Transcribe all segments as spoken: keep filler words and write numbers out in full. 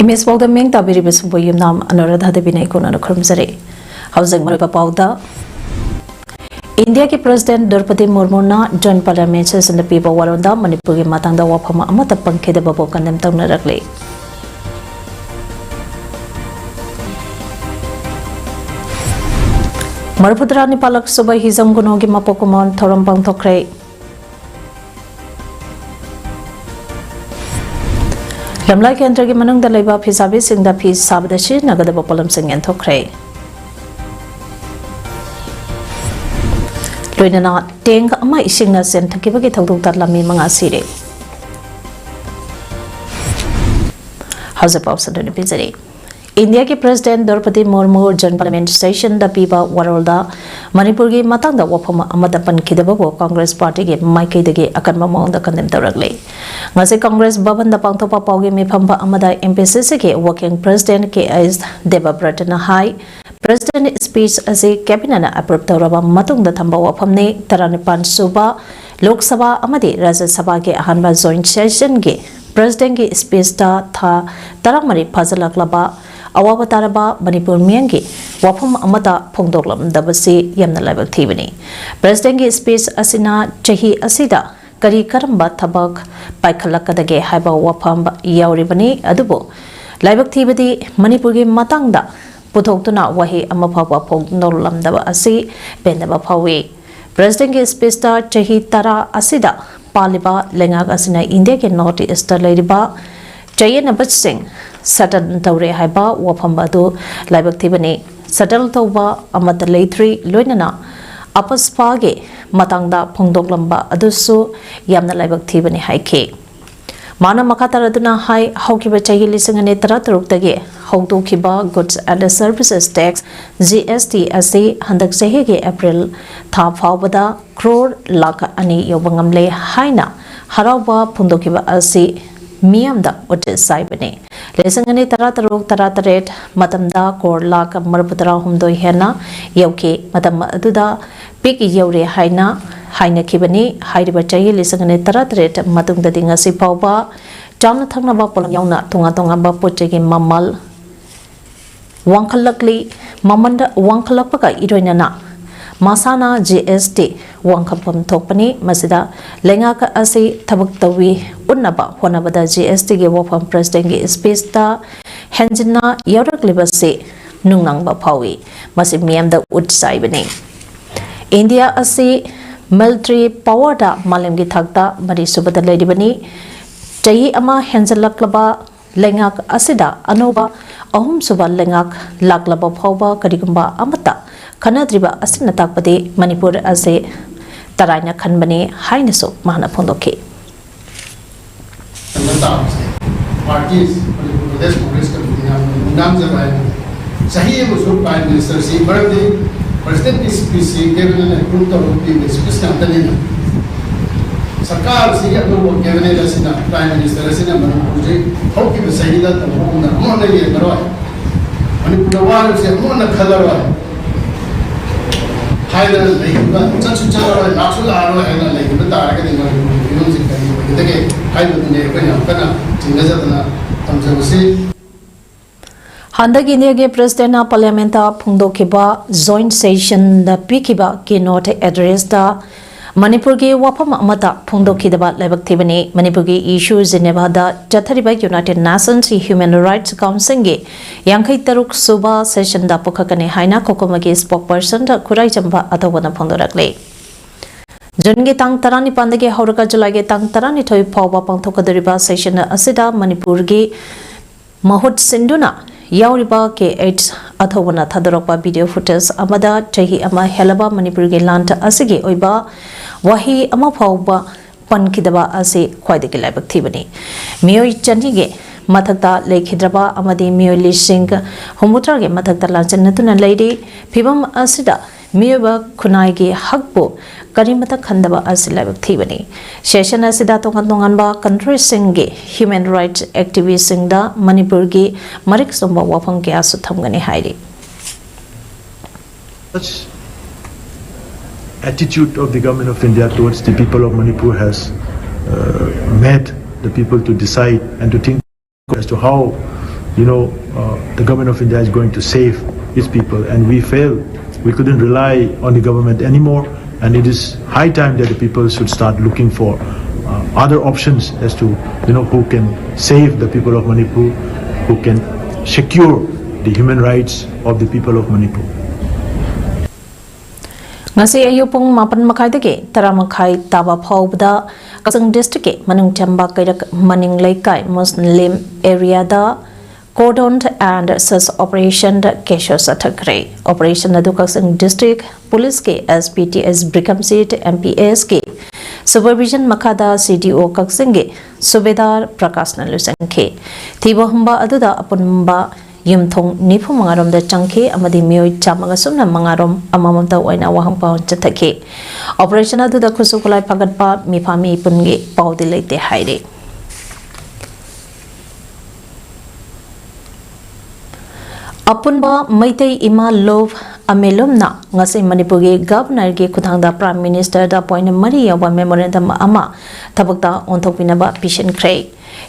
Image ꯄꯥꯎꯗ ꯃꯤꯡ ꯇꯥꯕꯤꯔꯤꯕꯁꯤꯕꯨ ꯌꯨꯝꯅꯥꯝ ꯑꯅꯨꯔꯥꯙꯥ ꯗꯦꯕꯤꯅ ꯏꯀꯣꯟꯅꯅ ꯈꯨꯔꯨꯝꯖꯔꯤ꯫ ꯍꯧꯖꯤꯛ ꯃꯔꯨꯑꯣꯏꯕ ꯄꯥꯎꯗ, ꯏꯟꯗꯤꯌꯥꯒꯤ ꯄ꯭ꯔꯦꯁꯤꯗꯦꯟꯠ ꯗ꯭ꯔꯧꯄꯗꯤ ꯃꯨꯔꯃꯨꯅ ꯖꯣꯏꯟꯠ ꯄꯥꯔꯂꯤꯌꯥꯃꯦꯟꯠ ꯁꯦꯁꯟꯗ ꯄꯤꯕ ꯋꯥꯔꯣꯜꯗ ꯃꯅꯤꯄꯨꯔꯒꯤ ꯃꯇꯥꯡꯗ ꯋꯥꯐꯝ ꯑꯃꯠꯇ ꯄꯟꯈꯤꯗꯕꯕꯨ ꯀꯟꯗꯦꯝ ꯇꯧꯅꯔꯛꯂꯤ꯫ ꯃꯔꯤꯐꯨꯇꯔꯥ ꯅꯤꯄꯥꯜꯂꯛ ꯁꯨꯕ ꯍꯤꯖꯝ ꯒꯨꯅꯣꯒꯤ ꯃꯄꯣꯛ ꯀꯨꯝꯑꯣꯟ ꯊꯧꯔꯝ ꯄꯥꯡꯊꯣꯛꯈ꯭ꯔꯦ꯫ ꯂꯝꯂꯥꯏ ꯀꯦꯟꯗ꯭ꯔꯒꯤ ꯃꯅꯨꯡꯗ ꯂꯩꯕ ꯐꯤꯁꯥꯕꯤꯁꯤꯡꯗ ꯐꯤ ꯁꯥꯕꯗ ꯁꯤꯖꯤꯟꯅꯒꯗꯕ ꯄꯣꯠꯂꯝꯁꯤꯡ ꯌꯦꯟꯊꯣꯛꯈ꯭ꯔꯦ꯫ ꯂꯣꯏꯅꯅ ꯇꯦꯡꯛ ꯑꯃ ꯏꯁꯤꯡꯅ ꯆꯦꯟꯊꯈꯤꯕꯒꯤ ꯊꯧꯗꯣꯛꯇ ꯂꯝꯃꯤ ꯃꯉꯥ ꯁꯤꯔꯦ꯫ ꯍꯧꯖꯤꯛ ꯄꯥꯎ ꯁꯟꯗꯣꯛꯅ ꯄꯤꯖꯔꯤ꯫ ꯏꯟꯗꯤꯌꯥꯒꯤ ꯄ꯭ꯔꯦꯁꯤꯗꯦꯟꯠ ꯗ꯭ꯔꯧꯄꯗꯤ ꯃꯨꯔꯃꯨ ꯖꯣꯏꯟꯠ ꯄꯥꯔꯂꯤꯌꯥꯃꯦꯟꯠ ꯁꯦꯁꯟꯗ ꯄꯤꯕ ꯋꯥꯔꯣꯜꯗ ꯃꯅꯤꯄꯨꯔꯒꯤ ꯃꯇꯥꯡꯗ ꯋꯥꯐꯝ ꯑꯃꯠꯇ ꯄꯟꯈꯤꯗꯕꯕꯨ ꯀꯪꯒ꯭ꯔꯦꯁ ꯄꯥꯔꯇꯤꯒꯤ ꯃꯥꯏꯀꯩꯗꯒꯤ ꯑꯀꯟꯕ ꯃꯑꯣꯡꯗ ꯀꯟꯗꯦꯝ ꯇꯧꯔꯛꯂꯤ꯫ ꯉꯁꯤ ꯀꯪꯒ꯭ꯔꯦꯁ ꯚꯕꯟꯗ ꯄꯥꯡꯊꯣꯛꯄ ꯄꯥꯎꯒꯤ ꯃꯤꯐꯝ ꯑꯃꯗ ꯑꯦꯝ ꯄꯤ ꯁꯤ ꯁꯤꯒꯤ ꯋꯥꯔꯀꯤꯡ ꯄ꯭ꯔꯦꯁꯤꯗꯦꯟꯠ ꯀꯦ ꯑꯩꯆ ꯗꯦꯕꯕ꯭ꯔꯇꯅ ꯍꯥꯏ, ꯄ꯭ꯔꯦꯁꯤꯗꯦꯟꯠ ꯁ꯭ꯄꯤꯆ ꯑꯁꯤ ꯀꯦꯕꯤꯅꯦꯠꯅ ꯑꯦꯄ꯭ꯔꯨꯚ ꯇꯧꯔꯕ ꯃꯇꯨꯡꯗ ꯊꯝꯕ ꯋꯥꯐꯝꯅꯤ꯫ ꯇꯔꯥꯅꯤꯄꯥꯟ ꯁꯨꯕ ꯂꯣꯛ ꯁꯚꯥ ꯑꯃꯗꯤ ꯔꯥꯖ꯭ꯌ ꯁꯚꯥꯒꯤ ꯑꯍꯥꯟꯕ ꯖꯣꯏꯟꯠ ꯁꯦꯁꯟꯒꯤ ꯄ꯭ꯔꯦꯁꯤꯗꯦꯟꯠꯀꯤ ꯁ꯭ꯄꯤꯆꯇ ꯊꯥ ꯇꯔꯥꯃꯔꯤ ꯐꯥꯖꯤꯜꯂꯛꯂꯕ ꯑꯋꯥꯕ ꯇꯥꯔꯕ ꯃꯅꯤꯄꯨꯔ ꯃꯤꯌꯥꯝꯒꯤ ꯋꯥꯐꯝ ꯑꯃꯠꯇ ꯐꯣꯡꯗꯣꯛꯂꯝꯗꯕꯁꯤ ꯌꯥꯝꯅ ꯂꯥꯏꯕꯛ ꯊꯤꯕꯅꯤ꯫ ꯄ꯭ꯔꯦꯁꯤꯗꯦꯟꯠꯀꯤ ꯁ꯭ꯄꯤꯆ ꯑꯁꯤꯅ ꯆꯍꯤ ꯑꯁꯤꯗ ꯀꯔꯤ ꯀꯔꯝꯕ ꯊꯕꯛ ꯄꯥꯏꯈꯠꯂꯛꯀꯗꯒꯦ ꯍꯥꯏꯕ ꯋꯥꯐꯝ ꯌꯥꯎꯔꯤꯕꯅꯤ, ꯑꯗꯨꯕꯨ ꯂꯥꯏꯕꯛ ꯊꯤꯕꯗꯤ ꯃꯅꯤꯄꯨꯔꯒꯤ ꯃꯇꯥꯡꯗ ꯄꯨꯊꯣꯛꯇꯨꯅ ꯋꯥꯍꯩ ꯑꯃ ꯐꯥꯎꯕ ꯐꯣꯡꯗꯣꯛꯂꯝꯗꯕ ꯑꯁꯤ ꯄꯦꯟꯗꯕ ꯐꯥꯎꯏ꯫ ꯄ꯭ꯔꯦꯁꯤꯗꯦꯟꯠꯀꯤ ꯁ꯭ꯄꯤꯆꯇ ꯆꯍꯤ ꯇꯔꯥ ꯑꯁꯤꯗ ꯄꯥꯜꯂꯤꯕ ꯂꯩꯉꯥꯛ ꯑꯁꯤꯅ ꯏꯟꯗꯤꯌꯥꯒꯤ ꯅꯣꯔꯠ ꯏꯁꯇ ꯂꯩꯔꯤꯕ ꯆꯌꯦꯠꯅꯕꯁꯤꯡ ꯁꯦꯇꯜ ꯇꯧꯔꯦ ꯍꯥꯏꯕ ꯋꯥꯐꯝ ꯑꯗꯨ ꯂꯥꯏꯕꯛ ꯊꯤꯕꯅꯤ꯫ ꯁꯦꯇꯜ ꯇꯧꯕ ꯑꯃꯠꯇ ꯂꯩꯇ꯭ꯔꯤ, ꯂꯣꯏꯅꯅ ꯑꯄꯁꯄꯥꯒꯤ ꯃꯇꯥꯡꯗ ꯐꯣꯡꯗꯣꯛꯂꯝꯕ ꯑꯗꯨꯁꯨ ꯌꯥꯝꯅ ꯂꯥꯏꯕꯛ ꯊꯤꯕꯅꯤ ꯍꯥꯏꯈꯤ꯫ ꯃꯥꯅ ꯃꯈꯥ ꯇꯥꯔꯗꯨꯅ ꯍꯥꯏ, ꯍꯧꯈꯤꯕ ꯆꯍꯤ ꯂꯤꯁꯤꯡ ꯑꯅꯤ ꯇꯔꯥꯇꯔꯨꯛꯇꯒꯤ ꯍꯧꯗꯣꯛꯈꯤꯕ Goods and Services Tax, G S T, ꯑꯁꯤ ꯍꯟꯗꯛ ꯆꯍꯤꯒꯤ ꯑꯦꯄ꯭ꯔꯤꯜ ꯊꯥ ꯐꯥꯎꯕꯗ ꯀ꯭ꯔꯣꯔ ꯂꯥꯈ ꯑꯅꯤ ꯌꯧꯕ ꯉꯝꯂꯦ ꯍꯥꯏꯅ ꯍꯔꯥꯎꯕ ꯐꯣꯡꯗꯣꯛꯈꯤꯕ ꯑꯁꯤ ꯃꯤꯌꯥꯝꯗ ꯎꯠꯆ ꯆꯥꯏꯕꯅꯤ꯫ ꯂꯤꯁꯤꯡ ꯑꯅꯤ ꯇꯔꯥꯇꯔꯨꯛ ꯇꯔꯥꯇꯔꯦꯠ ꯃꯇꯝꯗ ꯀ꯭ꯔꯣꯔ ꯂꯥꯈ ꯃꯔꯤꯐꯨꯇꯔꯥꯍꯨꯝꯗꯣꯏ ꯍꯦꯟꯅ ꯌꯧꯈꯤ꯫ ꯃꯇꯝ ꯑꯗꯨꯗ ꯄꯤꯛ ꯌꯧꯔꯦ ꯍꯥꯏꯅ ꯍꯥꯏꯅꯈꯤꯕꯅꯤ꯫ ꯍꯥꯏꯔꯤꯕ ꯆꯍꯤ ꯂꯤꯁꯤꯡ ꯑꯅꯤ ꯇꯔꯥꯇꯔꯦꯠ ꯃꯇꯨꯡꯗꯗꯤ ꯉꯁꯤ ꯐꯥꯎꯕ ꯆꯥꯅ ꯊꯛꯅꯕ ꯄꯣꯠꯂꯝ ꯌꯥꯎꯅ ꯇꯣꯉꯥꯟ ꯇꯣꯉꯥꯟꯕ ꯄꯣꯠ ꯆꯩꯒꯤ ꯃꯃꯜ ꯋꯥꯡꯈꯠꯂꯛꯂꯤ꯫ ꯃꯃꯜꯗ ꯋꯥꯡꯈꯠꯂꯛꯄꯒ ꯏꯔꯣꯏꯅꯅ ꯃꯁꯥꯅ G S T ꯋꯥꯡꯈꯠꯐꯝ ꯊꯣꯛꯄꯅꯤ꯫ ꯃꯁꯤꯗ ꯂꯩꯉꯥꯛ ꯑꯁꯤ ꯊꯕꯛ ꯇꯧꯏ ꯎꯠꯅꯕ ꯍꯣꯠꯅꯕꯗ G S T ꯒꯤ ꯋꯥꯐꯝ president ꯀꯤ speech ꯇ ꯍꯦꯟꯖꯤꯟꯅ ꯌꯥꯎꯔꯛꯂꯤꯕꯁꯤ ꯅꯨꯡꯅꯥꯡꯕ ꯐꯥꯎꯏ꯫ ꯃꯁꯤ ꯃꯤꯌꯥꯝꯗ ꯎꯠ ꯆꯥꯏꯕꯅꯤ꯫ ꯏꯟꯗꯤꯌꯥ ꯑꯁꯤ military power ꯗ ꯃꯥꯂꯦꯝꯒꯤ ꯊꯥꯛꯇ ꯃꯔꯤꯁꯨꯕꯗ ꯂꯩꯔꯤꯕꯅꯤ꯫ ꯆꯍꯤ ꯑꯃ ꯍꯦꯟꯖꯜꯂꯛꯂꯕ ꯂꯩꯉꯥꯛ ꯑꯁꯤꯗ ꯑꯅꯧꯕ ꯑꯍꯨꯝꯁꯨꯕ ꯂꯩꯉꯥꯛ ꯂꯥꯛꯂꯕ ꯐꯥꯎꯕ ꯀꯔꯤꯒꯨꯝꯕ ꯑꯃꯠꯇ ꯈꯟꯅꯗ꯭ꯔꯤꯕ ꯑꯁꯤꯅ ꯇꯥꯛꯄꯗꯤ ꯃꯅꯤꯄꯨꯔ ꯑꯁꯤ ꯇꯔꯥꯏꯅ ꯈꯟꯕꯅꯤ ꯍꯥꯏꯅꯁꯨ ꯃꯍꯥꯛꯅ ꯐꯣꯡꯗꯣꯛꯈꯤ꯫ ꯀꯩꯅꯣ ꯇꯥꯕꯁꯦ, parties, ꯃꯅꯤꯄꯨꯔ ꯄ꯭ꯔꯗꯦꯁ ꯀꯣꯡꯒ꯭ꯔꯦꯁ ꯀꯃꯤꯇꯤꯅ ꯌꯥꯝꯅ ꯅꯨꯡꯅꯥꯡꯖꯕ ꯍꯥꯏꯕꯗꯤ, ꯆꯍꯤ ꯑꯃꯁꯨ Prime Minister ꯁꯤ, ꯃꯔꯝꯗꯤ President ꯀꯤ speech ꯁꯤ cabinet ꯅ approve ꯇꯧꯔꯒ ꯄꯤꯕ speech ꯉꯥꯛꯇꯅꯤꯅ, ꯁꯔꯀꯥꯔ ꯑꯁꯤꯒꯤ ꯑꯅꯧꯕ cabinet ꯑꯁꯤꯅ Prime Minister ꯑꯁꯤꯅ ꯃꯅꯤꯄꯨꯔꯁꯤ ꯍꯧꯈꯤꯕ ꯆꯍꯤꯗ ꯇꯧꯕꯒꯨꯝꯅ ꯑꯃꯨꯛ ꯍꯟꯅ ꯌꯦꯡꯉꯔꯣꯏ, ꯃꯅꯤꯄꯨꯔꯗ ꯋꯥꯔꯤꯕꯁꯦ ꯑꯃꯨꯛ ꯍꯟꯅ ꯈꯜꯂꯔꯣꯏ ꯍꯥꯏꯗꯅ ꯂꯩꯈꯤꯕ, ꯆꯠꯁꯨ ꯆꯠꯂꯔꯣꯏ, ꯂꯥꯛꯁꯨ ꯂꯥꯛꯑꯔꯣꯏ ꯍꯥꯏꯅ ꯂꯩꯈꯤꯕ ꯇꯥꯔꯒꯗꯤ ꯃꯅꯤꯄꯨꯔꯒꯤ ꯐꯤꯕꯝꯁꯤ ꯀꯔꯤ ꯑꯣꯏꯒꯗꯒꯦ ꯍꯥꯏꯕꯗꯨꯅꯤ ꯑꯩꯈꯣꯏꯅ ꯌꯥꯝ ꯀꯟꯅ ꯆꯤꯡꯅꯖꯗꯅ ꯊꯝꯖꯕꯁꯤ꯫ ꯍꯟꯗꯛ ꯏꯟꯗꯤꯌꯥꯒꯤ president ꯅ parliament ꯇ ꯐꯣꯡꯗꯣꯛꯈꯤꯕ joint session ꯗ ꯄꯤꯈꯤꯕ keynote address ꯇ ꯃꯅꯤꯄꯨꯔꯒꯤ ꯋꯥꯐꯝ ꯑꯃꯠꯇ ꯐꯣꯡꯗꯣꯛꯈꯤꯗꯕ ꯂꯥꯏꯕꯛ ꯊꯤꯕꯅꯤ꯫ ꯃꯅꯤꯄꯨꯔꯒꯤ issue Geneva ꯗ ꯆꯠꯊꯔꯤꯕ United Nations Human Rights Council ꯒꯤ ꯌꯥꯡꯈꯩ ꯇꯔꯨꯛ ꯁꯨꯕ session ꯗ ꯄꯨꯈꯠꯀꯅꯤ ꯍꯥꯏꯅ ꯀꯣꯀꯣꯃꯥꯒꯤ spokesperson ꯈꯨꯔꯥꯏꯆꯝꯕ ꯑꯊꯧꯕꯅ ꯐꯣꯡꯗꯣꯔꯛꯂꯤ꯫ ꯖꯨꯟꯒꯤ ꯇꯥꯡ ꯇꯔꯥꯅꯤꯄꯥꯟꯗꯒꯤ ꯍꯧꯔꯒ ꯖꯨꯂꯥꯏꯒꯤ ꯇꯥꯡ ꯇꯔꯥꯅꯤꯊꯣꯏ ꯐꯥꯎꯕ ꯄꯥꯡꯊꯣꯛꯀꯗꯧꯔꯤꯕ session ꯑꯁꯤꯗ ꯃꯅꯤꯄꯨꯔꯒꯤ ꯃꯍꯨꯠ ꯁꯤꯟꯗꯨꯅ ꯌꯥꯎꯔꯤꯕ ꯀꯦ ꯑꯩꯆ ꯑꯊꯧꯕꯅ ꯊꯥꯗꯣꯔꯛꯄ video footage ꯑꯃꯗ ꯆꯍꯤ ꯑꯃ ꯍꯦꯜꯂꯕ ꯃꯅꯤꯄꯨꯔꯒꯤ ꯂꯥꯟ ꯑꯁꯤꯒꯤ ꯑꯣꯏꯕ ꯋꯥꯍꯩ ꯑꯃ ꯐꯥꯎꯕ ꯄꯟꯈꯤꯗꯕ ꯑꯁꯤ ꯈ꯭ꯋꯥꯏꯗꯒꯤ ꯂꯥꯏꯕꯛ ꯊꯤꯕꯅꯤ꯫ ꯃꯤꯑꯣꯏ ꯆꯅꯤꯒꯤ ꯃꯊꯛꯇ ꯂꯩꯈꯤꯗ꯭ꯔꯕ ꯑꯃꯗꯤ ꯃꯤꯑꯣꯏ ꯂꯤꯁꯤꯡ ꯍꯨꯝꯐꯨꯇꯔꯥꯒꯤ ꯃꯊꯛꯇ ꯂꯥꯟꯖꯟꯅꯗꯨꯅ ꯂꯩꯔꯤ꯫ ꯐꯤꯕꯝ ꯑꯁꯤꯗ ꯃꯤꯑꯣꯏꯕ ꯈꯨꯟꯅꯥꯏꯒꯤ ꯍꯛꯄꯨ ꯀꯔꯤꯃꯇ ꯈꯟꯗꯕ ꯑꯁꯤ ꯂꯥꯏꯕꯛ ꯊꯤꯕꯅꯤ꯫ Session ꯑꯁꯤꯗ ꯇꯣꯉꯥꯟ ꯇꯣꯉꯥꯟꯕ country ꯁꯤꯡꯒꯤ human rights activist ꯁꯤꯡꯗ ꯃꯅꯤꯄꯨꯔꯒꯤ ꯃꯔꯤꯛ ꯆꯨꯝꯕ ꯋꯥꯐꯝ ꯀꯌꯥꯁꯨ ꯊꯝꯒꯅꯤ ꯍꯥꯏꯔꯤ꯫ Such attitude of the Government of India towards the people of Manipur has uh, made the people to decide and to think as to how, you know, uh, the government of India is going to save its people. And we failed. We couldn't rely on the government anymore. And it is high time that the people should start looking for uh, other options as to, you know, who can save the people of Manipur, who can secure the human rights of the people of Manipur. ꯉꯁꯤ ꯑꯌꯨꯛ ꯄꯨꯡ ꯃꯥꯄꯟ ꯃꯈꯥꯏꯗꯒꯤ ꯇꯔꯥ ꯃꯈꯥꯏ ꯇꯥꯕ ꯐꯥꯎꯕꯗ ꯀꯛꯆꯤꯡ ꯗꯤꯁꯇ꯭ꯔꯤꯛꯀꯤ ꯃꯅꯨꯡ ꯆꯟꯕ ꯀꯩꯔꯛ ꯃꯅꯤꯡ ꯂꯩꯀꯥꯏ ꯃꯨꯁꯂꯤꯝ ꯑꯦꯔꯤꯌꯥꯗ cordon and search operation ꯀꯩꯁꯨ ꯆꯠꯊꯈ꯭ꯔꯦ꯫ ꯑꯣꯄꯔꯦꯁꯟ ꯑꯗꯨ ꯀꯛꯆꯤꯡ ꯗꯤꯁꯇ꯭ꯔꯤꯛ ꯄꯨꯂꯤꯁꯀꯤ ꯑꯦꯁ ꯄꯤ ꯇꯤ ꯑꯦꯁ ꯕ꯭ꯔꯤꯀꯝꯖꯤꯠ ꯑꯦꯝ ꯄꯤ ꯑꯦꯁꯀꯤ ꯁꯨꯄꯔꯚꯤꯖꯟ ꯃꯈꯥꯗ ꯁꯤ ꯗꯤ ꯑꯣ ꯀꯛꯆꯤꯡꯒꯤ ꯁꯨꯕꯦꯗꯥꯔ ꯄ꯭ꯔꯀꯥꯁꯅ ꯂꯨꯆꯤꯡꯈꯤ꯫ ꯊꯤꯕ ꯍꯨꯝꯕ ꯑꯗꯨꯗ ꯑꯄꯨꯟꯕ ꯌꯨꯝꯊꯣꯡ ꯅꯤꯐꯨ ꯃꯉꯥꯔꯣꯝꯗ ꯆꯪꯈꯤ ꯑꯃꯗꯤ ꯃꯤꯑꯣꯏ ꯆꯥꯝꯃꯒ ꯁꯨꯞꯅ ꯃꯉꯥꯔꯣꯝ ꯑꯃꯃꯝꯇ ꯑꯣꯏꯅ ꯋꯥꯍꯪ ꯄꯥꯎꯍꯟ ꯆꯠꯊꯈꯤ꯫ ꯑꯣꯄꯔꯦꯁꯟ ꯑꯗꯨꯗ ꯈꯨꯠꯁꯨ ꯈꯨꯠꯂꯥꯏ ꯐꯒꯠꯄ ꯃꯤꯐꯥ ꯃꯤꯄꯨꯟꯒꯤ ꯄꯥꯎꯗꯤ ꯂꯩꯇꯦ ꯍꯥꯏꯔꯤ꯫ ꯑꯄꯨꯟꯕ ꯃꯩꯇꯩ ꯏꯃꯥ ꯂꯣꯞ ꯑꯃꯦꯂꯨꯝꯅ ꯉꯁꯤ ꯃꯅꯤꯄꯨꯔꯒꯤ ꯒꯚꯔꯅꯔꯒꯤ ꯈꯨꯠꯊꯥꯡꯗ ꯄ꯭ꯔꯥꯏꯝ ꯃꯤꯅꯤꯁꯇꯔꯗ ꯄꯣꯏꯟ ꯃꯔꯤ ꯌꯥꯎꯕ ꯃꯦꯃꯣꯔꯦꯟꯗꯝ ꯑꯃ ꯊꯕꯛꯇ ꯑꯣꯟꯊꯣꯛꯄꯤꯅꯕ ꯄꯤꯁꯤꯟꯈ꯭ꯔꯦ꯫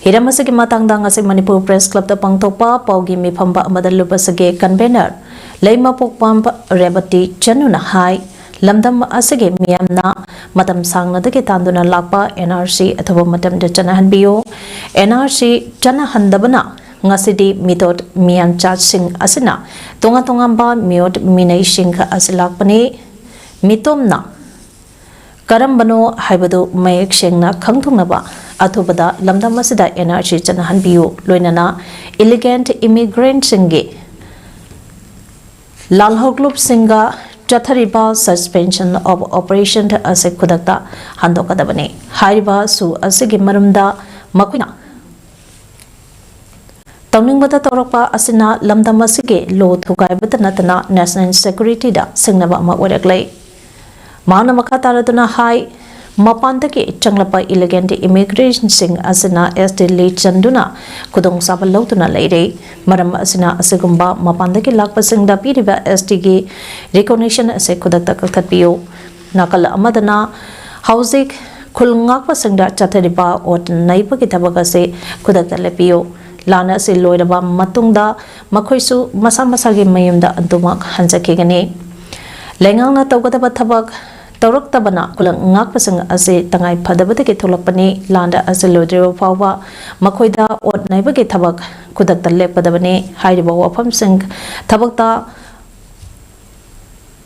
ꯍꯤꯔꯝ ꯑꯁꯤꯒꯤ ꯃꯇꯥꯡꯗ ꯉꯁꯤ ꯃꯅꯤꯄꯨꯔ ꯄ꯭ꯔꯦꯁ ꯀ꯭ꯂꯕꯇ ꯄꯥꯡꯊꯣꯛꯄ ꯄꯥꯎꯒꯤ ꯃꯤꯐꯝꯕ ꯑꯃꯗ ꯂꯨꯞ ꯑꯁꯤꯒꯤ ꯀꯟꯚꯦꯅꯔ ꯂꯩꯃꯄꯣꯛꯄꯝ ꯔꯦꯕꯇꯤ ꯆꯅꯨꯅ ꯍꯥꯏ, ꯂꯝꯗꯝ ꯑꯁꯤꯒꯤ ꯃꯤꯌꯥꯝꯅ ꯃꯇꯝ ꯁꯥꯡꯅꯗꯒꯤ ꯇꯥꯟꯗꯨꯅ ꯂꯥꯛꯄ ꯑꯦꯟ ꯑꯥꯔ ꯁꯤ ꯑꯊꯨꯕ ꯃꯇꯝꯗ ꯆꯠꯅꯍꯟꯕꯤꯌꯨ꯫ ꯑꯦꯟ ꯑꯥꯔ ꯁꯤ ꯆꯠꯅꯍꯟꯗꯕꯅ ꯉꯁꯤꯗꯤ ꯃꯤꯇꯣꯠ ꯃꯤꯌꯥꯟꯆꯥꯠꯁꯤꯡ ꯑꯁꯤꯅ ꯇꯣꯉꯥꯟ ꯇꯣꯉꯥꯟꯕ ꯃꯤꯑꯣꯠ ꯃꯤꯅꯩꯁꯤꯡ ꯑꯁꯤ ꯂꯥꯛꯄꯅꯤ꯫ ꯃꯤꯇꯣꯝꯅ ꯀꯔꯝꯕꯅꯣ ꯍꯥꯏꯕꯗꯨ ꯃꯌꯦꯛ ꯁꯦꯡꯅ ꯈꯪꯗꯣꯛꯅꯕ ꯑꯊꯨꯕꯗ ꯂꯝꯗꯝ ꯑꯁꯤꯗ ꯑꯦꯟ ꯑꯥꯔ ꯁꯤ ꯆꯠꯅꯍꯟꯕꯤꯌꯨ, ꯂꯣꯏꯅꯅ ꯏꯂꯤꯒꯦꯟ ꯏꯃꯤꯒ꯭ꯔꯦꯟꯠꯁꯤꯡꯒꯤ ꯂꯥꯜꯍꯧꯂꯨꯞꯁꯤꯡꯒ ꯆꯠꯊꯔꯤꯕ suspension of operation ꯑꯁꯤ ꯈꯨꯗꯛꯇ ꯍꯟꯗꯣꯛꯀꯗꯕꯅꯤ꯫ ꯍꯥꯏꯔꯤꯕ ꯁꯨ ꯑꯁꯤꯒꯤ ꯃꯔꯨꯝꯗ ꯃꯈꯣꯏꯅ ꯇꯧꯅꯤꯡꯕꯗ ꯇꯧꯔꯛꯄ ꯑꯁꯤꯅ ꯂꯝꯗꯝ ꯑꯁꯤꯒꯤ ꯂꯣ ꯊꯨꯒꯥꯏꯕꯇ ꯅꯠꯇꯅ ꯅꯦꯁꯅꯦꯜ ꯁꯦꯀ꯭ꯌꯨꯔꯤꯇꯤꯗ ꯁꯤꯡꯅꯕ ꯑꯃ ꯑꯣꯏꯔꯛꯂꯦ꯫ ꯃꯍꯥꯛꯅ ꯃꯈꯥ ꯇꯥꯔꯗꯨꯅ ꯍꯥꯏ, ꯃꯄꯥꯟꯗꯒꯤ ꯆꯪꯂꯛꯄ ꯏꯂꯤꯒꯦꯟ ꯏꯃꯤꯒ꯭ꯔꯦꯟꯠꯁꯤꯡ ꯑꯁꯤꯅ ꯑꯦꯁ ꯇꯤ ꯂꯤꯁ꯭ꯠ ꯆꯟꯗꯨꯅ ꯈꯨꯗꯣꯡꯆꯥꯕ ꯂꯧꯗꯨꯅ ꯂꯩꯔꯦ꯫ ꯃꯔꯝ ꯑꯁꯤꯅ ꯑꯁꯤꯒꯨꯝꯕ ꯃꯄꯥꯟꯗꯒꯤ ꯂꯥꯛꯄꯁꯤꯡꯗ ꯄꯤꯔꯤꯕ ꯑꯦꯁ ꯇꯤꯒꯤ ꯔꯤꯀꯣꯒꯅꯤꯁꯟ ꯑꯁꯤ ꯈꯨꯗꯛꯇ ꯀꯛꯊꯠꯄꯤꯌꯨ꯫ ꯅꯥꯀꯜ ꯑꯃꯗꯅ ꯍꯧꯖꯤꯛ ꯈꯨꯜ ꯉꯥꯛꯄꯁꯤꯡꯗ ꯆꯠꯊꯔꯤꯕ ꯑꯣꯠ ꯅꯩꯕꯒꯤ ꯊꯕꯛ ꯑꯁꯤ ꯈꯨꯗꯛꯇ ꯂꯦꯞꯄꯤꯌꯨ꯫ ꯂꯥꯟ ꯑꯁꯤ ꯂꯣꯏꯔꯕ ꯃꯇꯨꯡꯗ ꯃꯈꯣꯏꯁꯨ ꯃꯁꯥ ꯃꯁꯥꯒꯤ ꯃꯌꯨꯝꯗ ꯑꯗꯨꯃꯛ ꯍꯟꯖꯈꯤꯒꯅꯤ꯫ ꯂꯩꯉꯥꯛꯅ ꯇꯧꯒꯗꯕ ꯊꯕꯛ ꯇꯧꯔꯛꯇꯕꯅ ꯈꯨꯜ ꯉꯥꯛꯄꯁꯤꯡ ꯑꯁꯤ ꯇꯉꯥꯏ ꯐꯗꯕꯗꯒꯤ ꯊꯣꯛꯂꯛꯄꯅꯤ꯫ ꯂꯥꯟ ꯑꯁꯤ ꯂꯣꯏꯗ꯭ꯔꯤꯕ ꯐꯥꯎꯕ ꯃꯈꯣꯏꯗ ꯑꯣꯠ ꯅꯩꯕꯒꯤ ꯊꯕꯛ ꯈꯨꯗꯛꯇ ꯂꯦꯞꯀꯗꯕꯅꯤ꯫ ꯍꯥꯏꯔꯤꯕ ꯋꯥꯐꯝꯁꯤꯡ ꯊꯕꯛꯇ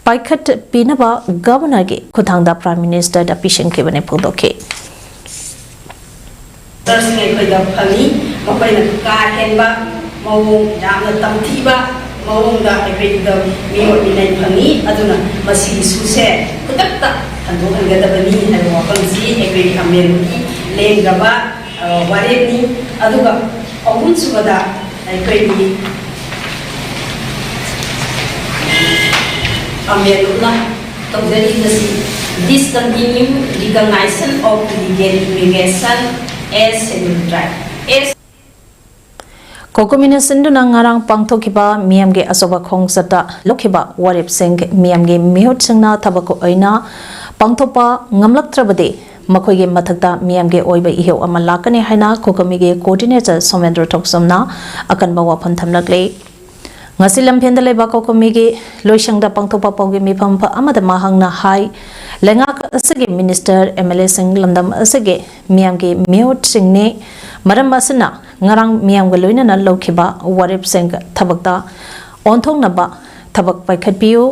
ꯄꯥꯏꯈꯠꯄꯤꯅꯕ ꯒꯚꯔꯅꯔꯒꯤ ꯈꯨꯠꯊꯥꯡꯗ ꯄ꯭ꯔꯥꯏꯝ ꯃꯤꯅꯤꯁꯇꯔꯗ ꯄꯤꯁꯤꯟꯈꯤꯕꯅꯤ ꯐꯣꯡꯗꯣꯛꯈꯤ꯫ ꯗꯣꯛꯇꯔꯁꯤꯡ ꯑꯩꯈꯣꯏꯗ ꯐꯪꯉꯤ꯫ ꯃꯈꯣꯏꯅ ꯀꯥ ꯍꯦꯟꯕ ꯃꯑꯣꯡ, ꯌꯥꯝꯅ ꯇꯝꯊꯤꯕ ꯃꯑꯣꯡꯗ ꯑꯩꯈꯣꯏꯗ ꯃꯤꯑꯣꯠ ꯃꯤꯅꯩ ꯐꯪꯉꯤ꯫ ꯑꯗꯨꯅ ꯃꯁꯤꯒꯤ ꯏꯁꯨꯁꯦ ꯈꯨꯗꯛꯇ ꯍꯟꯗꯣꯛꯍꯟꯒꯗꯕꯅꯤ ꯍꯥꯏꯕ ꯋꯥꯐꯝꯁꯤ ꯑꯩꯈꯣꯏꯒꯤ ꯑꯃꯦꯟꯒꯤ ꯂꯦꯡꯗꯕ, ꯑ, ꯋꯥꯔꯦꯞꯅꯤ꯫ ꯑꯗꯨꯒ ꯑꯍꯨꯝꯁꯨꯕꯗ ꯑꯩꯈꯣꯏꯒꯤ ꯑꯃꯦꯟꯅ ꯇꯧꯖꯔꯤꯕꯁꯤ discontinue recognition of illegal immigration as Scheduled Tribe, as ꯀꯣꯀꯣꯃꯤꯅ ꯁꯤꯟꯗꯨꯅ ꯉꯔꯥꯡ ꯄꯥꯡꯊꯣꯛꯈꯤꯕ ꯃꯤꯌꯥꯝꯒꯤ ꯑꯆꯧꯕ ꯈꯣꯡꯆꯠꯇ ꯂꯧꯈꯤꯕ ꯋꯥꯔꯦꯞꯁꯤꯡ ꯃꯤꯌꯥꯝꯒꯤ ꯃꯤꯍꯨꯠꯁꯤꯡꯅ ꯊꯕꯛ ꯑꯣꯏꯅ ꯄꯥꯡꯊꯣꯛꯄ ꯉꯝꯂꯛꯇ꯭ꯔꯕꯗꯤ ꯃꯈꯣꯏꯒꯤ ꯃꯊꯛꯇ ꯃꯤꯌꯥꯝꯒꯤ ꯑꯣꯏꯕ ꯏꯍꯧ ꯑꯃ ꯂꯥꯛꯀꯅꯤ ꯍꯥꯏꯅ ꯀꯣꯀꯣꯃꯤꯒꯤ coordinator ꯁꯣꯃꯦꯟꯗ꯭ꯔ ꯊꯣꯛꯆꯝꯅ ꯑꯀꯟꯕ ꯋꯥꯐꯝ ꯊꯝꯂꯛꯂꯤ꯫ ꯉꯁꯤ ꯂꯝꯐꯦꯟꯗ ꯂꯩꯕ ꯀꯣꯀꯣꯃꯤꯒꯤ ꯂꯣꯏꯁꯪꯗ ꯄꯥꯡꯊꯣꯛꯄ ꯄꯥꯎꯒꯤ ꯃꯤꯐꯝ ꯑꯃꯗ ꯃꯍꯥꯛꯅ ꯍꯥꯏ, ꯂꯩꯉꯥꯛ ꯑꯁꯤꯒꯤ ꯃꯤꯅꯤꯁꯇꯔ, ꯑꯦꯝ ꯑꯦꯜ ꯑꯦꯁꯤꯡ ꯂꯝꯗꯝ ꯑꯁꯤꯒꯤ ꯃꯤꯌꯥꯝꯒꯤ ꯃꯤꯍꯨꯠꯁꯤꯡꯅꯤ꯫ ꯃꯔꯝ ꯑꯁꯤꯅ ꯉꯔꯥꯡ ꯃꯤꯌꯥꯝꯒ ꯂꯣꯏꯅꯅ ꯂꯧꯈꯤꯕ ꯋꯥꯔꯦꯞꯁꯤꯡ ꯊꯕꯛꯇ ꯑꯣꯟꯊꯣꯛꯅꯕ ꯊꯕꯛ ꯄꯥꯏꯈꯠꯄꯤꯌꯨ꯫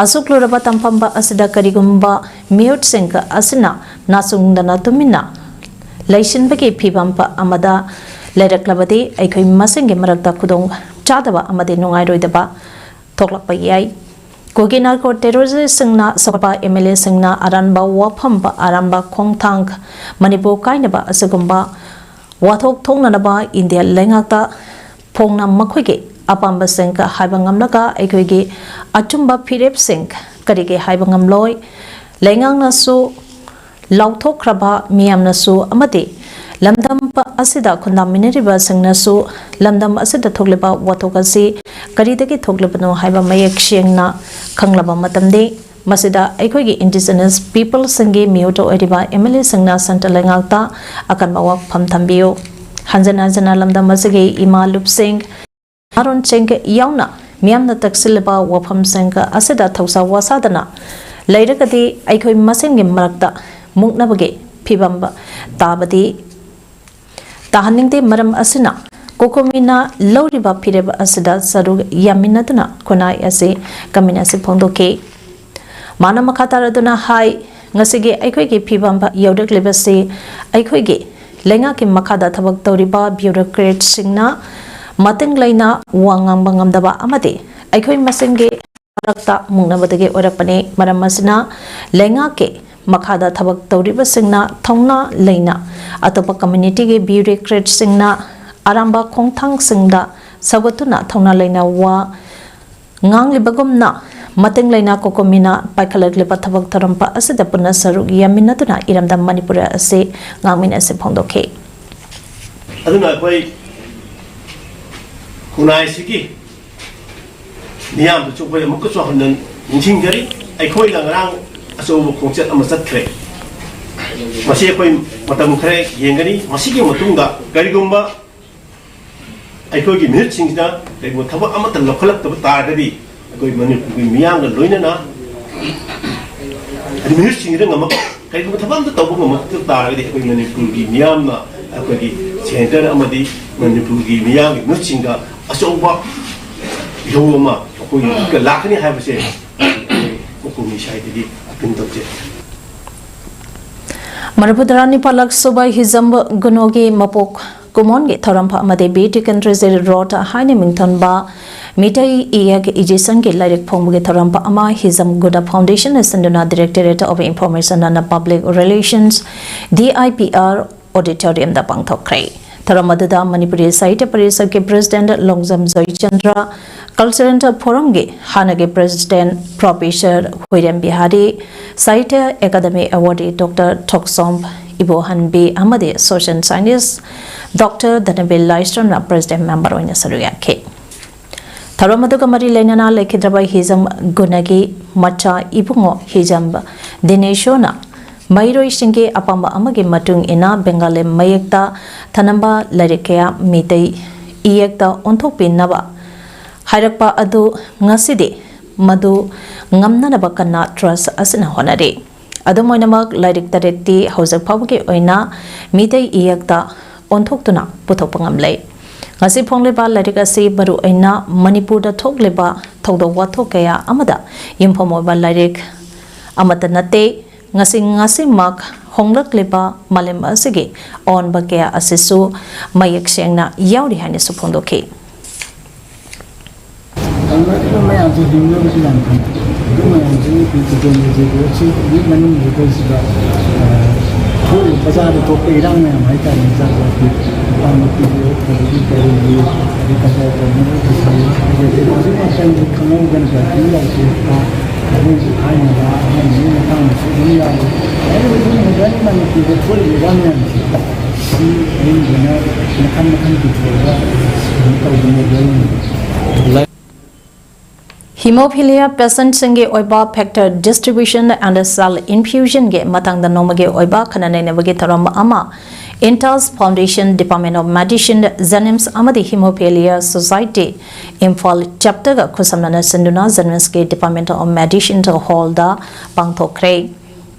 ꯑꯁꯨꯛ ꯂꯨꯔꯕ ꯇꯝꯐꯝꯕ ꯑꯁꯤꯗ ꯀꯔꯤꯒꯨꯝꯕ ꯃꯤꯍꯨꯠꯁꯤꯡ ꯑꯁꯤꯅ ꯅꯥꯆꯨꯡꯗꯅ ꯇꯨꯃꯤꯟꯅ ꯂꯩꯁꯤꯟꯕꯒꯤ ꯐꯤꯕꯝ ꯑꯃꯗ ꯂꯩꯔꯛꯂꯕꯗꯤ ꯑꯩꯈꯣꯏ ꯃꯁꯦꯟꯒꯤ ꯃꯔꯛꯇ ꯈꯨꯗꯣꯡ ꯆꯥꯗꯕ ꯑꯃꯗꯤ ꯅꯨꯡꯉꯥꯏꯔꯣꯏꯗꯕ ꯊꯣꯛꯂꯛꯄ ꯌꯥꯏ꯫ ꯀꯨꯀꯤ ꯅꯥꯔꯀꯣ ꯇꯦꯔꯣꯔꯤꯁꯁꯤꯡꯅ ꯁꯧꯒꯠꯄ ꯑꯦꯝ ꯑꯦꯜ ꯑꯦꯁꯤꯡꯅ ꯑꯔꯥꯟꯕ ꯋꯥꯐꯝ, ꯑꯔꯥꯟꯕ ꯈꯣꯡꯊꯥꯡ ꯃꯅꯤꯄꯨꯔ ꯀꯥꯏꯅꯕ ꯑꯁꯤꯒꯨꯝꯕ ꯋꯥꯊꯣꯛ ꯊꯣꯛꯅꯅꯕ ꯏꯟꯗꯤꯌꯥ ꯂꯩꯉꯥꯛꯇ ꯐꯣꯡꯅ ꯃꯈꯣꯏꯒꯤ ꯑꯄꯥꯝꯕꯁꯤꯡ ꯍꯥꯏꯕ ꯉꯝꯂꯒ ꯑꯩꯈꯣꯏꯒꯤ ꯑꯆꯨꯝꯕ ꯐꯤꯔꯦꯞꯁꯤꯡ ꯀꯔꯤꯒꯤ ꯍꯥꯏꯕ ꯉꯝꯂꯣꯏ? ꯂꯩꯉꯥꯛꯅꯁꯨ ꯂꯥꯎꯊꯣꯛꯈ꯭ꯔꯕ ꯃꯤꯌꯥꯝꯅꯁꯨ ꯑꯃꯗꯤ ꯂꯝꯗꯝ ꯑꯁꯤꯗ ꯈꯨꯟꯗꯥꯃꯤꯟꯅꯔꯤꯕꯁꯤꯡꯅꯁꯨ ꯂꯝꯗꯝ ꯑꯁꯤꯗ ꯊꯣꯛꯂꯤꯕ ꯋꯥꯊꯣꯛ ꯑꯁꯤ ꯀꯔꯤꯗꯒꯤ ꯊꯣꯛꯂꯤꯕꯅꯣ ꯍꯥꯏꯕ ꯃꯌꯦꯛ ꯁꯦꯡꯅ ꯈꯪꯂꯕ ꯃꯇꯝꯗꯤ ꯃꯁꯤꯗ ꯑꯩꯈꯣꯏꯒꯤ indigenous peopleꯁꯤꯡꯒꯤ ꯃꯤꯍꯨꯠ ꯑꯣꯏꯔꯤꯕ MLAꯁꯤꯡꯅ centre ꯂꯩꯉꯥꯛꯇ ꯑꯀꯟꯕ ꯋꯥꯐꯝ ꯊꯝꯕꯤꯌꯨ꯫ ꯍꯟꯖꯤꯟ ꯍꯟꯖꯤꯟꯅ ꯂꯝꯗꯝ ꯑꯁꯤꯒꯤ ꯏꯃꯥ ꯂꯨꯞꯁꯤꯡ, ꯅꯍꯥꯔꯣꯟꯁꯤꯡ ꯌꯥꯎꯅ ꯃꯤꯌꯥꯝꯅ ꯇꯛꯁꯤꯜꯂꯤꯕ ꯋꯥꯐꯝꯁꯤꯡ ꯑꯁꯤꯗ ꯊꯧꯁꯥ ꯋꯥꯁꯥꯗꯅ ꯂꯩꯔꯒꯗꯤ ꯑꯩꯈꯣꯏ ꯃꯁꯦꯟꯒꯤ ꯃꯔꯛꯇ ꯃꯨꯛꯅꯕꯒꯤ ꯐꯤꯕꯝ ꯇꯥꯕꯗꯤ ꯇꯥꯍꯟꯅꯤꯡꯗꯦ꯫ ꯃꯔꯝ ꯑꯁꯤꯅ ꯀꯣꯀꯣꯃꯤꯅ ꯂꯧꯔꯤꯕ ꯐꯤꯔꯦꯞ ꯑꯁꯤꯗ ꯁꯔꯨꯛ ꯌꯥꯃꯤꯟꯅꯗꯨꯅ ꯈꯨꯟꯅꯥꯏ ꯑꯁꯤ ꯀꯃꯤꯟ ꯑꯁꯤ ꯐꯣꯡꯗꯣꯛꯈꯤ꯫ ꯃꯥꯅ ꯃꯈꯥ ꯇꯥꯔꯗꯨꯅ ꯍꯥꯏ, ꯉꯁꯤꯒꯤ ꯑꯩꯈꯣꯏꯒꯤ ꯐꯤꯕꯝ ꯌꯧꯔꯛꯂꯤꯕꯁꯤ ꯑꯩꯈꯣꯏꯒꯤ ꯂꯩꯉꯥꯛꯀꯤ ꯃꯈꯥꯗ ꯊꯕꯛ ꯇꯧꯔꯤꯕ bureaucratꯁꯤꯡꯅ ꯃꯇꯤꯡ ꯂꯩꯅ ꯋꯥ ꯉꯥꯡꯕ ꯉꯝꯗꯕ ꯑꯃꯗꯤ ꯑꯩꯈꯣꯏ ꯃꯁꯦꯟꯒꯤ ꯃꯔꯛꯇ ꯃꯨꯛꯅꯕꯗꯒꯤ ꯑꯣꯏꯔꯛꯄꯅꯤ꯫ ꯃꯔꯝ ꯑꯁꯤꯅ ꯂꯩꯉꯥꯛꯀꯤ ꯃꯈꯥꯗ ꯊꯕꯛ ꯇꯧꯔꯤꯕꯁꯤꯡꯅ ꯊꯧꯅꯥ ꯂꯩꯅ ꯑꯇꯣꯞꯄ communityꯒꯤ bureaucratꯁꯤꯡꯅ ꯑꯔꯥꯟꯕ ꯈꯣꯡꯊꯥꯡꯁꯤꯡꯗ ꯁꯧꯒꯠꯇꯨꯅ ꯊꯧꯅꯥ ꯂꯩꯅ ꯋꯥ ꯉꯥꯡꯂꯤꯕꯒꯨꯝꯅ ꯃꯇꯤꯡ ꯂꯩꯅ ꯀꯣꯀꯣꯃꯤꯅ ꯄꯥꯏꯈꯠꯂꯛꯂꯤꯕ ꯊꯕꯛ ꯊꯧꯔꯝ ꯑꯁꯤꯗ ꯄꯨꯟꯅ ꯁꯔꯨꯛ ꯌꯥꯃꯤꯟꯅꯗꯨꯅ ꯏꯔꯝꯗꯝ ꯃꯅꯤꯄꯨꯔ ꯑꯁꯤ ꯉꯥꯛꯃꯤꯟꯅꯁꯤ ꯐꯣꯡꯗꯣꯛꯈꯤ꯫ ꯑꯗꯨꯅ ꯑꯩꯈꯣꯏ ꯈꯨꯟꯅꯥꯏꯁꯤꯒꯤ ꯃꯤꯌꯥꯝꯗꯁꯨ ꯑꯩꯈꯣꯏ ꯑꯃꯨꯛꯀꯁꯨ ꯍꯟꯅ ꯅꯤꯡꯁꯤꯡꯖꯔꯤ꯫ ꯑꯩꯈꯣꯏꯅ ꯉꯔꯥꯡ ꯑꯆꯧꯕ ꯈꯣꯡꯆꯠ ꯑꯃ ꯆꯠꯈ꯭ꯔꯦ꯫ ꯃꯁꯤ ꯑꯩꯈꯣꯏ ꯃꯇꯝ ꯈꯔ ꯌꯦꯡꯒꯅꯤ꯫ ꯃꯁꯤꯒꯤ ꯃꯇꯨꯡꯗ ꯀꯔꯤꯒꯨꯝꯕ ꯑꯩꯈꯣꯏꯒꯤ ꯃꯤꯍꯨꯠꯁꯤꯡꯁꯤꯅ ꯀꯔꯤꯒꯨꯝꯕ ꯊꯕꯛ ꯑꯃꯠꯇ ꯂꯧꯈꯠꯂꯛꯇꯕ ꯇꯥꯔꯒꯗꯤ ꯑꯩꯈꯣꯏ ꯃꯅꯤꯄꯨꯔꯒꯤ ꯃꯤꯌꯥꯝꯒ ꯂꯣꯏꯅꯅ ꯍꯥꯏꯗꯤ ꯃꯤꯍꯨꯠꯁꯤꯡꯁꯤꯅ ꯉꯝꯃꯛ ꯀꯔꯤꯒꯨꯝꯕ ꯊꯕꯛ ꯑꯃꯠꯇ ꯇꯧꯕ ꯉꯝꯃꯛꯇꯕ ꯇꯥꯔꯒꯗꯤ ꯑꯩꯈꯣꯏ ꯃꯅꯤꯄꯨꯔꯒꯤ ꯃꯤꯌꯥꯝꯅ ꯑꯩꯈꯣꯏꯒꯤ centre ꯑꯃꯗꯤ ꯃꯅꯤꯄꯨꯔꯒꯤ ꯃꯤꯌꯥꯝꯒꯤ ꯃꯤꯍꯨꯠꯁꯤꯡꯗ ꯑꯆꯧꯕ ꯏꯍꯧ ꯑꯃ ꯑꯩꯈꯣꯏꯒꯤ ꯂꯥꯛꯀꯅꯤ ꯍꯥꯏꯕꯁꯦ ꯑꯩꯈꯣꯏ ꯀꯣꯀꯣꯃꯤ ꯁꯥꯏꯠꯇꯒꯤ appeal ꯇꯧꯖꯩ꯫ ꯃꯔꯤꯐꯨꯇꯔꯥ ꯅꯤꯄꯥꯜꯂꯛ ꯁꯨꯕ ꯍꯤꯖꯝ ꯒꯨꯅꯣꯒꯤ ꯃꯄꯣꯛ ꯀꯨꯝꯑꯣꯟꯒꯤ ꯊꯧꯔꯝ ꯑꯃꯗꯤ ꯕꯤ ꯇꯤꯀꯦꯟꯗ꯭ꯔꯖꯤꯠ ꯔꯣꯗ ꯍꯥꯏꯅ ꯃꯤꯡꯊꯣꯟꯕ ꯃꯤꯇꯩ ꯏꯌꯦꯛ ꯏꯖꯤꯁꯟꯒꯤ ꯂꯥꯏꯔꯤꯛ ꯐꯣꯡꯕꯒꯤ ꯊꯧꯔꯝ ꯑꯃ ꯍꯤꯖꯝ ꯒꯨꯅ Foundationꯅ ꯁꯤꯟꯗꯨꯅ Directorate of Information and Public Relations, DIPR, Auditoriumꯗ ꯄꯥꯡꯊꯣꯛꯈ꯭ꯔꯦ꯫ ꯊꯧꯔꯝ ꯑꯗꯨꯗ ꯃꯅꯤꯄꯨꯔꯤ ꯁꯥꯍꯤꯇ꯭ꯌ ꯄꯔꯤꯁꯠꯀꯤ President ꯂꯣꯡꯖꯝ ꯖꯣꯏꯆꯟꯗ꯭ꯔ, Cultural Forumꯒꯤ ꯍꯥꯟꯅꯒꯤ President Professor Huirem Bihari, Sahitya Akademi Awardee Doctor Thokchom Ibohanbi ꯑꯃꯗꯤ Social Scientist Doctor ꯙꯅꯕꯤꯔ ꯂꯥꯏꯁ꯭ꯔꯝꯅ President Member ꯑꯣꯏꯅ ꯁꯔꯨꯛ ꯌꯥꯈꯤ꯫ ꯊꯧꯔꯝ ꯑꯗꯨꯒ ꯃꯔꯤ ꯂꯩꯅꯅ ꯂꯩꯈꯤꯗ꯭ꯔꯕ ꯍꯤꯖꯝ ꯒꯨꯅꯒꯤ ꯃꯆꯥ ꯏꯕꯨꯡꯉꯣ ꯍꯤꯖꯝ ꯗꯤꯅꯦꯁꯣꯅ ꯃꯍꯩꯔꯣꯏꯁꯤꯡꯒꯤ ꯑꯄꯥꯝꯕ ꯑꯃꯒꯤ ꯃꯇꯨꯡ ꯏꯟꯅ ꯕꯦꯡꯒꯥꯂꯤ ꯃꯌꯦꯛꯇ ꯊꯅꯝꯕ ꯂꯥꯏꯔꯤꯛ ꯀꯌꯥ ꯃꯤꯇꯩ ꯏꯌꯦꯛꯇ ꯑꯣꯟꯊꯣꯛꯄꯤꯅꯕ ꯍꯥꯏꯔꯛꯄ ꯑꯗꯨ ꯉꯁꯤꯗꯤ ꯃꯗꯨ ꯉꯝꯅꯅꯕ ꯀꯟꯅ ꯇ꯭ꯔꯁ ꯑꯁꯤꯅ ꯍꯣꯠꯅꯔꯤ꯫ ꯑꯗꯨꯝ ꯑꯣꯏꯅꯃꯛ, ꯂꯥꯏꯔꯤꯛ ꯇꯔꯦꯠꯇꯤ ꯍꯧꯖꯤꯛ ꯐꯥꯎꯕꯒꯤ ꯑꯣꯏꯅ ꯃꯤꯇꯩ ꯏꯌꯦꯛꯇ ꯑꯣꯟꯊꯣꯛꯇꯨꯅ ꯄꯨꯊꯣꯛꯄ ꯉꯝꯂꯦ꯫ ꯉꯁꯤ ꯐꯣꯡꯂꯤꯕ ꯂꯥꯏꯔꯤꯛ ꯑꯁꯤ ꯃꯔꯨꯑꯣꯏꯅ ꯃꯅꯤꯄꯨꯔꯗ ꯊꯣꯛꯂꯤꯕ ꯊꯧꯗꯣꯛ ꯋꯥꯊꯣꯛ ꯀꯌꯥ ꯑꯃꯗ ꯌꯨꯝꯐꯝ ꯑꯣꯏꯕ ꯂꯥꯏꯔꯤꯛ ꯑꯃꯠꯇ ꯅꯠꯇꯦ꯫ ꯉꯁꯤ ꯉꯁꯤꯃꯛ ꯍꯣꯡꯂꯛꯂꯤꯕ ꯃꯥꯂꯦꯝ ꯑꯁꯤꯒꯤ ꯑꯑꯣꯟꯕ ꯀꯌꯥ ꯑꯁꯤꯁꯨ ꯃꯌꯦꯛ ꯁꯦꯡꯅ ꯌꯥꯎꯔꯤ ꯍꯥꯏꯅꯁꯨ ꯐꯣꯡꯗꯣꯛꯈꯤ꯫ ꯇꯧꯅꯔꯤꯕ ꯃꯌꯥꯝꯁꯦ ꯍꯤꯡꯅꯕꯁꯨ ꯌꯥꯝ ꯐꯩ꯫ ꯑꯗꯨ ꯃꯌꯥꯝꯁꯤ ꯑꯩꯈꯣꯏ ꯇꯨꯀꯦꯟꯗ꯭ꯔ ꯖꯦꯒꯣꯠꯁꯤ ꯍꯧꯖꯤꯛ ꯃꯅꯨꯡꯁꯤꯗꯩꯁꯤꯗ, ꯑ, ꯊꯣꯛꯏꯕ ꯕꯖꯥꯔꯗ ꯊꯣꯛꯄ ꯏꯔꯥꯡ ꯃꯌꯥꯝ ꯍꯥꯏꯇꯥꯔꯦ, ꯖꯥꯠ ꯖꯥꯠꯀꯤ ꯅꯨꯄꯥ ꯅꯨꯄꯤꯒꯤ ꯑꯗꯒꯤ ꯀꯔꯤꯒꯤ ꯑꯗꯩ ꯕꯖꯥꯔ ꯇꯧꯅꯕ ꯄꯩꯁꯥ ꯑꯗꯒꯤ ꯍꯧꯖꯤꯛ ꯃꯇꯝꯒꯤ ꯈꯪꯍꯧꯗꯅ ꯀꯔꯐ꯭ꯌꯨ ꯂꯥꯎꯊꯣꯛꯄ, ꯑꯗꯩ ꯍꯥꯏꯅꯕ ꯑꯃꯒꯤ ꯃꯇꯥꯡꯗꯁꯨ ꯑꯗꯨꯝ ꯌꯥꯎꯏ꯫ ꯑꯗꯨꯕꯨ ꯃꯣꯗꯔꯟ ꯃꯅꯤꯄꯨꯔꯗ ꯊꯣꯛꯏꯕ ꯏꯔꯥꯡ ꯃꯌꯥꯝꯁꯦ ꯁꯤ ꯑꯌꯨꯝꯕꯅ ꯃꯈꯜ ꯃꯈꯜ ꯄꯨꯊꯣꯛꯑꯒ ꯀꯩꯅꯣ ꯇꯧꯕ ꯃꯣꯗꯦꯜꯅꯤ꯫ Hemophilia patientꯁꯤꯡꯒꯤ ꯑꯣꯏꯕ factor distribution and cell infusionꯒꯤ ꯃꯇꯥꯡꯗ ꯅꯣꯡꯃꯒꯤ ꯑꯣꯏꯕ ꯈꯟꯅ ꯅꯩꯅꯕꯒꯤ ꯊꯧꯔꯝ ꯑꯃ Intas Foundation, Department of Medicine, JNIMS ꯑꯃꯗꯤ Hemophilia Society, ꯏꯝꯐꯥꯜ chapterꯒ ꯈꯨꯠꯁꯝꯅꯅ ꯁꯤꯟꯗꯨꯅ JNIMSꯀꯤ Department of Medicine hallꯗ ꯄꯥꯡꯊꯣꯛꯈ꯭ꯔꯦ꯫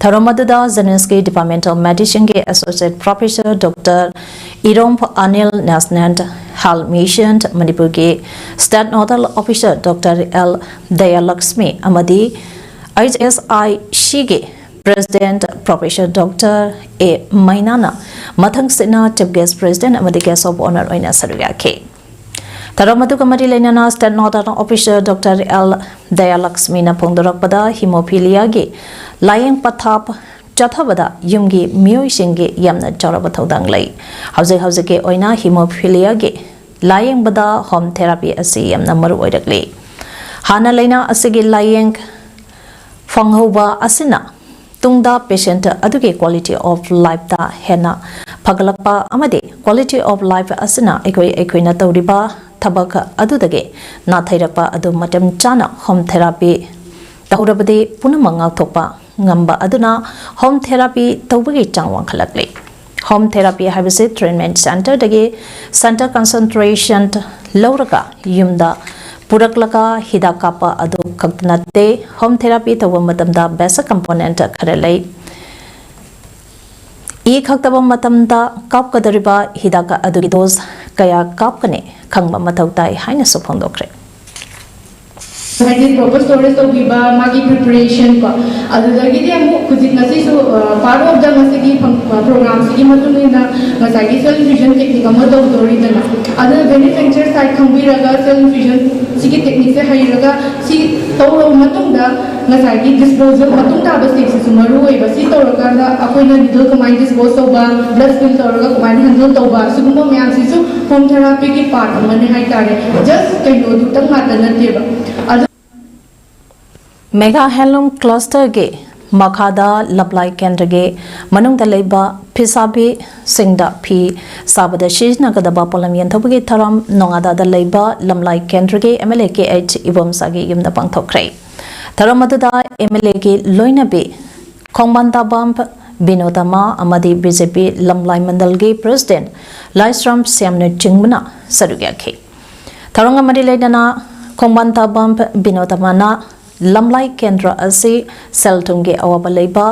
ꯊꯧꯔꯝ ꯑꯗꯨꯗ JNIMSꯀꯤ Department of Medicineꯒꯤ Associate Professor Doctor Irom Anil, National Health Mission ꯃꯅꯤꯄꯨꯔꯒꯤ State Nodal Officer Doctor L ꯗꯌꯥꯂꯛꯁꯃꯤ ꯑꯃꯗꯤ HSICꯒꯤ President Professor Doctor A ꯃꯩꯅꯥꯅ ꯃꯊꯪꯁꯤꯠꯅ Chief Guest President ꯑꯃꯗꯤ Guest of Honour ꯑꯣꯏꯅ ꯁꯔꯨꯛ ꯌꯥꯈꯤ꯫ ꯊꯧꯔꯝ ꯑꯗꯨꯒ ꯃꯔꯤ ꯂꯩꯅꯅ State Nodal Officer Doctor L ꯗꯌꯥꯂꯛꯁꯃꯤꯅ ꯐꯣꯡꯗꯣꯔꯛꯄꯗ, hemophiliaꯒꯤ ꯂꯥꯌꯦꯡ ꯄꯊꯥꯞ ꯆꯠꯊꯕꯗ ꯌꯨꯝꯒꯤ ꯃꯤꯑꯣꯏꯁꯤꯡꯒꯤ ꯌꯥꯝꯅ ꯆꯥꯎꯔꯕ ꯊꯧꯗꯥꯡ ꯂꯩ꯫ ꯍꯧꯖꯤꯛ ꯍꯧꯖꯤꯛꯀꯤ ꯑꯣꯏꯅ hemophiliaꯒꯤ ꯂꯥꯌꯦꯡꯕꯗ home therapy ꯑꯁꯤ ꯌꯥꯝꯅ ꯃꯔꯨ ꯑꯣꯏꯔꯛꯂꯤ꯫ ꯍꯥꯟꯅ ꯂꯥꯏꯅꯥ ꯑꯁꯤꯒꯤ ꯂꯥꯌꯦꯡ ꯐꯪꯍꯧꯕ ꯑꯁꯤꯅ ꯇꯨꯡꯗ patient ꯑꯗꯨꯒꯤ quality of lifeꯇ ꯍꯦꯟꯅ ꯐꯒꯠꯂꯛꯄ ꯑꯃꯗꯤ quality of life ꯑꯁꯤꯅ ꯑꯩꯈꯣꯏ, ꯑꯩꯈꯣꯏꯅ ꯇꯧꯔꯤꯕ ꯊꯕꯛ ꯑꯗꯨꯗꯒꯤ ꯅꯥꯊꯩꯔꯛꯄ ꯑꯗꯨ ꯃꯇꯝ ꯆꯥꯅ ꯍꯣꯝ ꯊꯦꯔꯥꯄꯤ ꯇꯧꯔꯕꯗꯤ ꯄꯨꯝꯅꯃꯛ ꯉꯥꯛꯊꯣꯛꯄ ꯉꯝꯕ ꯑꯗꯨꯅ ꯍꯣꯝ ꯊꯦꯔꯥꯄꯤ ꯇꯧꯕꯒꯤ ꯆꯥꯡ ꯋꯥꯡꯈꯠꯂꯛꯂꯤ꯫ ꯍꯣꯝ ꯊꯦꯔꯥꯄꯤ ꯍꯥꯏꯕꯁꯤ ꯇ꯭ꯔꯤꯠꯃꯦꯟ ꯁꯦꯟꯇꯔꯗꯒꯤ ꯁꯦꯟꯇꯔ ꯀꯟꯁꯦꯟꯇ꯭ꯔꯦꯁꯟ ꯂꯧꯔꯒ ꯌꯨꯝꯗ ꯄꯨꯔꯛꯂꯒ ꯍꯤꯗꯥꯛ ꯀꯥꯞꯄ ꯑꯗꯨ ꯈꯛꯇ ꯅꯠꯇꯦ꯫ ꯍꯣꯝ ꯊꯦꯔꯥꯄꯤ ꯇꯧꯕ ꯃꯇꯝꯗ ꯕꯦꯁꯤꯛ ꯀꯝꯄꯣꯅꯦꯟꯠ ꯈꯔ ꯂꯩ꯫ ꯏ ꯈꯛꯇꯕ ꯃꯇꯝꯗ ꯀꯥꯞꯀꯗꯧꯔꯤꯕ ꯍꯤꯗꯥꯛ ꯑꯗꯨꯒꯤ ꯗꯣꯁ ꯀꯌꯥ ꯀꯥꯞꯀꯅꯤ ꯈꯪꯕ ꯃꯊꯧ ꯇꯥꯏ ꯍꯥꯏꯅꯁꯨ ꯐꯣꯡꯗꯣꯛꯈ꯭ꯔꯦ꯫ ꯍꯥꯏꯗꯤ ꯄ꯭ꯔꯣꯄꯔ ꯁ꯭ꯇꯣꯔꯦꯖ ꯇꯧꯕꯤꯕ, ꯃꯥꯒꯤ ꯄ꯭ꯔꯤꯄꯦꯔꯦꯁꯟ ꯀꯣ꯫ ꯑꯗꯨꯗꯒꯤꯗꯤ ꯑꯃꯨꯛ ꯍꯧꯖꯤꯛ ꯉꯁꯤꯁꯨ ꯄꯥꯔꯠ ꯑꯣꯐ ꯗ ꯉꯁꯤꯒꯤ ꯄ꯭ꯔꯣꯒ꯭ꯔꯥꯝꯁꯤꯒꯤ ꯃꯇꯨꯡ ꯏꯟꯅ ꯉꯁꯥꯏꯒꯤ ꯁꯦꯜ ꯏꯟꯐ꯭ꯌꯨꯖꯟ ꯇꯦꯛꯅꯤꯛ ꯑꯃ ꯇꯧꯗꯣꯔꯤꯗꯅ, ꯑꯗꯨꯅ ꯕꯦꯅꯤꯐꯦꯛꯆꯔ ꯁꯥꯏꯠ ꯈꯪꯕꯤꯔꯒ ꯁꯦꯜ ꯏꯟꯐ꯭ꯌꯨꯖꯟ ꯁꯤꯒꯤ ꯇꯦꯛꯅꯤꯛꯁꯦ ꯍꯩꯔꯒ ꯁꯤ ꯇꯧꯔꯕ ꯃꯇꯨꯡꯗ ꯉꯁꯥꯏꯒꯤ ꯗꯤꯁꯄꯣꯖꯦꯜ ꯃꯇꯨꯡ ꯇꯥꯕ ꯁ꯭ꯇꯦꯞꯁꯤꯁꯨ ꯃꯔꯨ ꯑꯣꯏꯕ꯫ ꯁꯤ ꯇꯧꯔꯀꯥꯟꯗ ꯑꯩꯈꯣꯏꯅ ꯅꯤꯗꯜ ꯀꯃꯥꯏꯅ ꯗꯤꯁꯄꯣꯖ ꯇꯧꯕ, ꯕ꯭ꯂꯗ ꯐꯤꯜ ꯇꯧꯔꯒ ꯀꯃꯥꯏꯅ ꯍꯦꯟꯗꯜ ꯇꯧꯕ, ꯁꯤꯒꯨꯝꯕ ꯃꯌꯥꯝꯁꯤꯁꯨ ꯍꯣꯝ ꯊꯦꯔꯥꯄꯤꯒꯤ ꯄꯥꯔꯠ ꯑꯃꯅꯦ ꯍꯥꯏꯇꯥꯔꯦ꯫ ꯖꯁ ꯀꯩꯅꯣꯗꯨꯇꯪ ꯉꯥꯛꯇ ꯅꯠꯇꯦꯕ꯫ ꯑꯗꯨ ꯃꯦꯒꯥ ꯍꯦꯟꯂꯨꯝ ꯀ꯭ꯂꯁꯇꯔꯒꯤ ꯃꯈꯥꯗ ꯂꯝꯂꯥꯏ ꯀꯦꯟꯗ꯭ꯔꯒꯤ ꯃꯅꯨꯡꯗ ꯂꯩꯕ ꯐꯤꯁꯥꯕꯤꯁꯤꯡꯗ ꯐꯤ ꯁꯥꯕꯗ ꯁꯤꯖꯤꯟꯅꯒꯗꯕ ꯄꯣꯠꯂꯝ ꯌꯦꯟꯊꯣꯛꯄꯒꯤ ꯊꯧꯔꯝ ꯅꯣꯉꯥꯗꯥꯗ ꯂꯩꯕ ꯂꯝꯂꯥꯏ ꯀꯦꯟꯗ꯭ꯔꯒꯤ M L A K H ꯏꯕꯣꯝꯆꯥꯒꯤ ꯌꯨꯝꯗ ꯄꯥꯡꯊꯣꯛꯈ꯭ꯔꯦ꯫ ꯊꯧꯔꯝ ꯑꯗꯨꯗ ꯑꯦꯝ ꯑꯦꯜ ꯑꯦꯒꯤ ꯂꯣꯏꯅꯕꯤ ꯈꯣꯡꯕꯥꯟ ꯇꯥꯕꯝ ꯕꯤꯅꯣꯗꯃꯥ ꯑꯃꯗꯤ ꯕꯤ ꯖꯦ ꯄꯤ ꯂꯝꯂꯥꯏ ꯃꯟꯗꯜꯒꯤ ꯄ꯭ꯔꯦꯁꯤꯗꯦꯟꯠ ꯂꯥꯏꯁ꯭ꯔꯝ ꯁ꯭ꯌꯥꯝꯅꯆꯤꯡꯕꯅ ꯁꯔꯨꯛ ꯌꯥꯈꯤ꯫ ꯊꯧꯔꯝꯒ ꯃꯔꯤ ꯂꯩꯅꯅ ꯈꯣꯡꯕꯥꯟ ꯇꯥꯕꯝ ꯕꯤꯅꯣꯗꯃꯥꯅ ꯂꯝꯂꯥꯏ ꯀꯦꯟꯗ꯭ꯔ ꯑꯁꯤ ꯁꯦꯜ ꯊꯨꯝꯒꯤ ꯑꯋꯥꯕ ꯂꯩꯕ,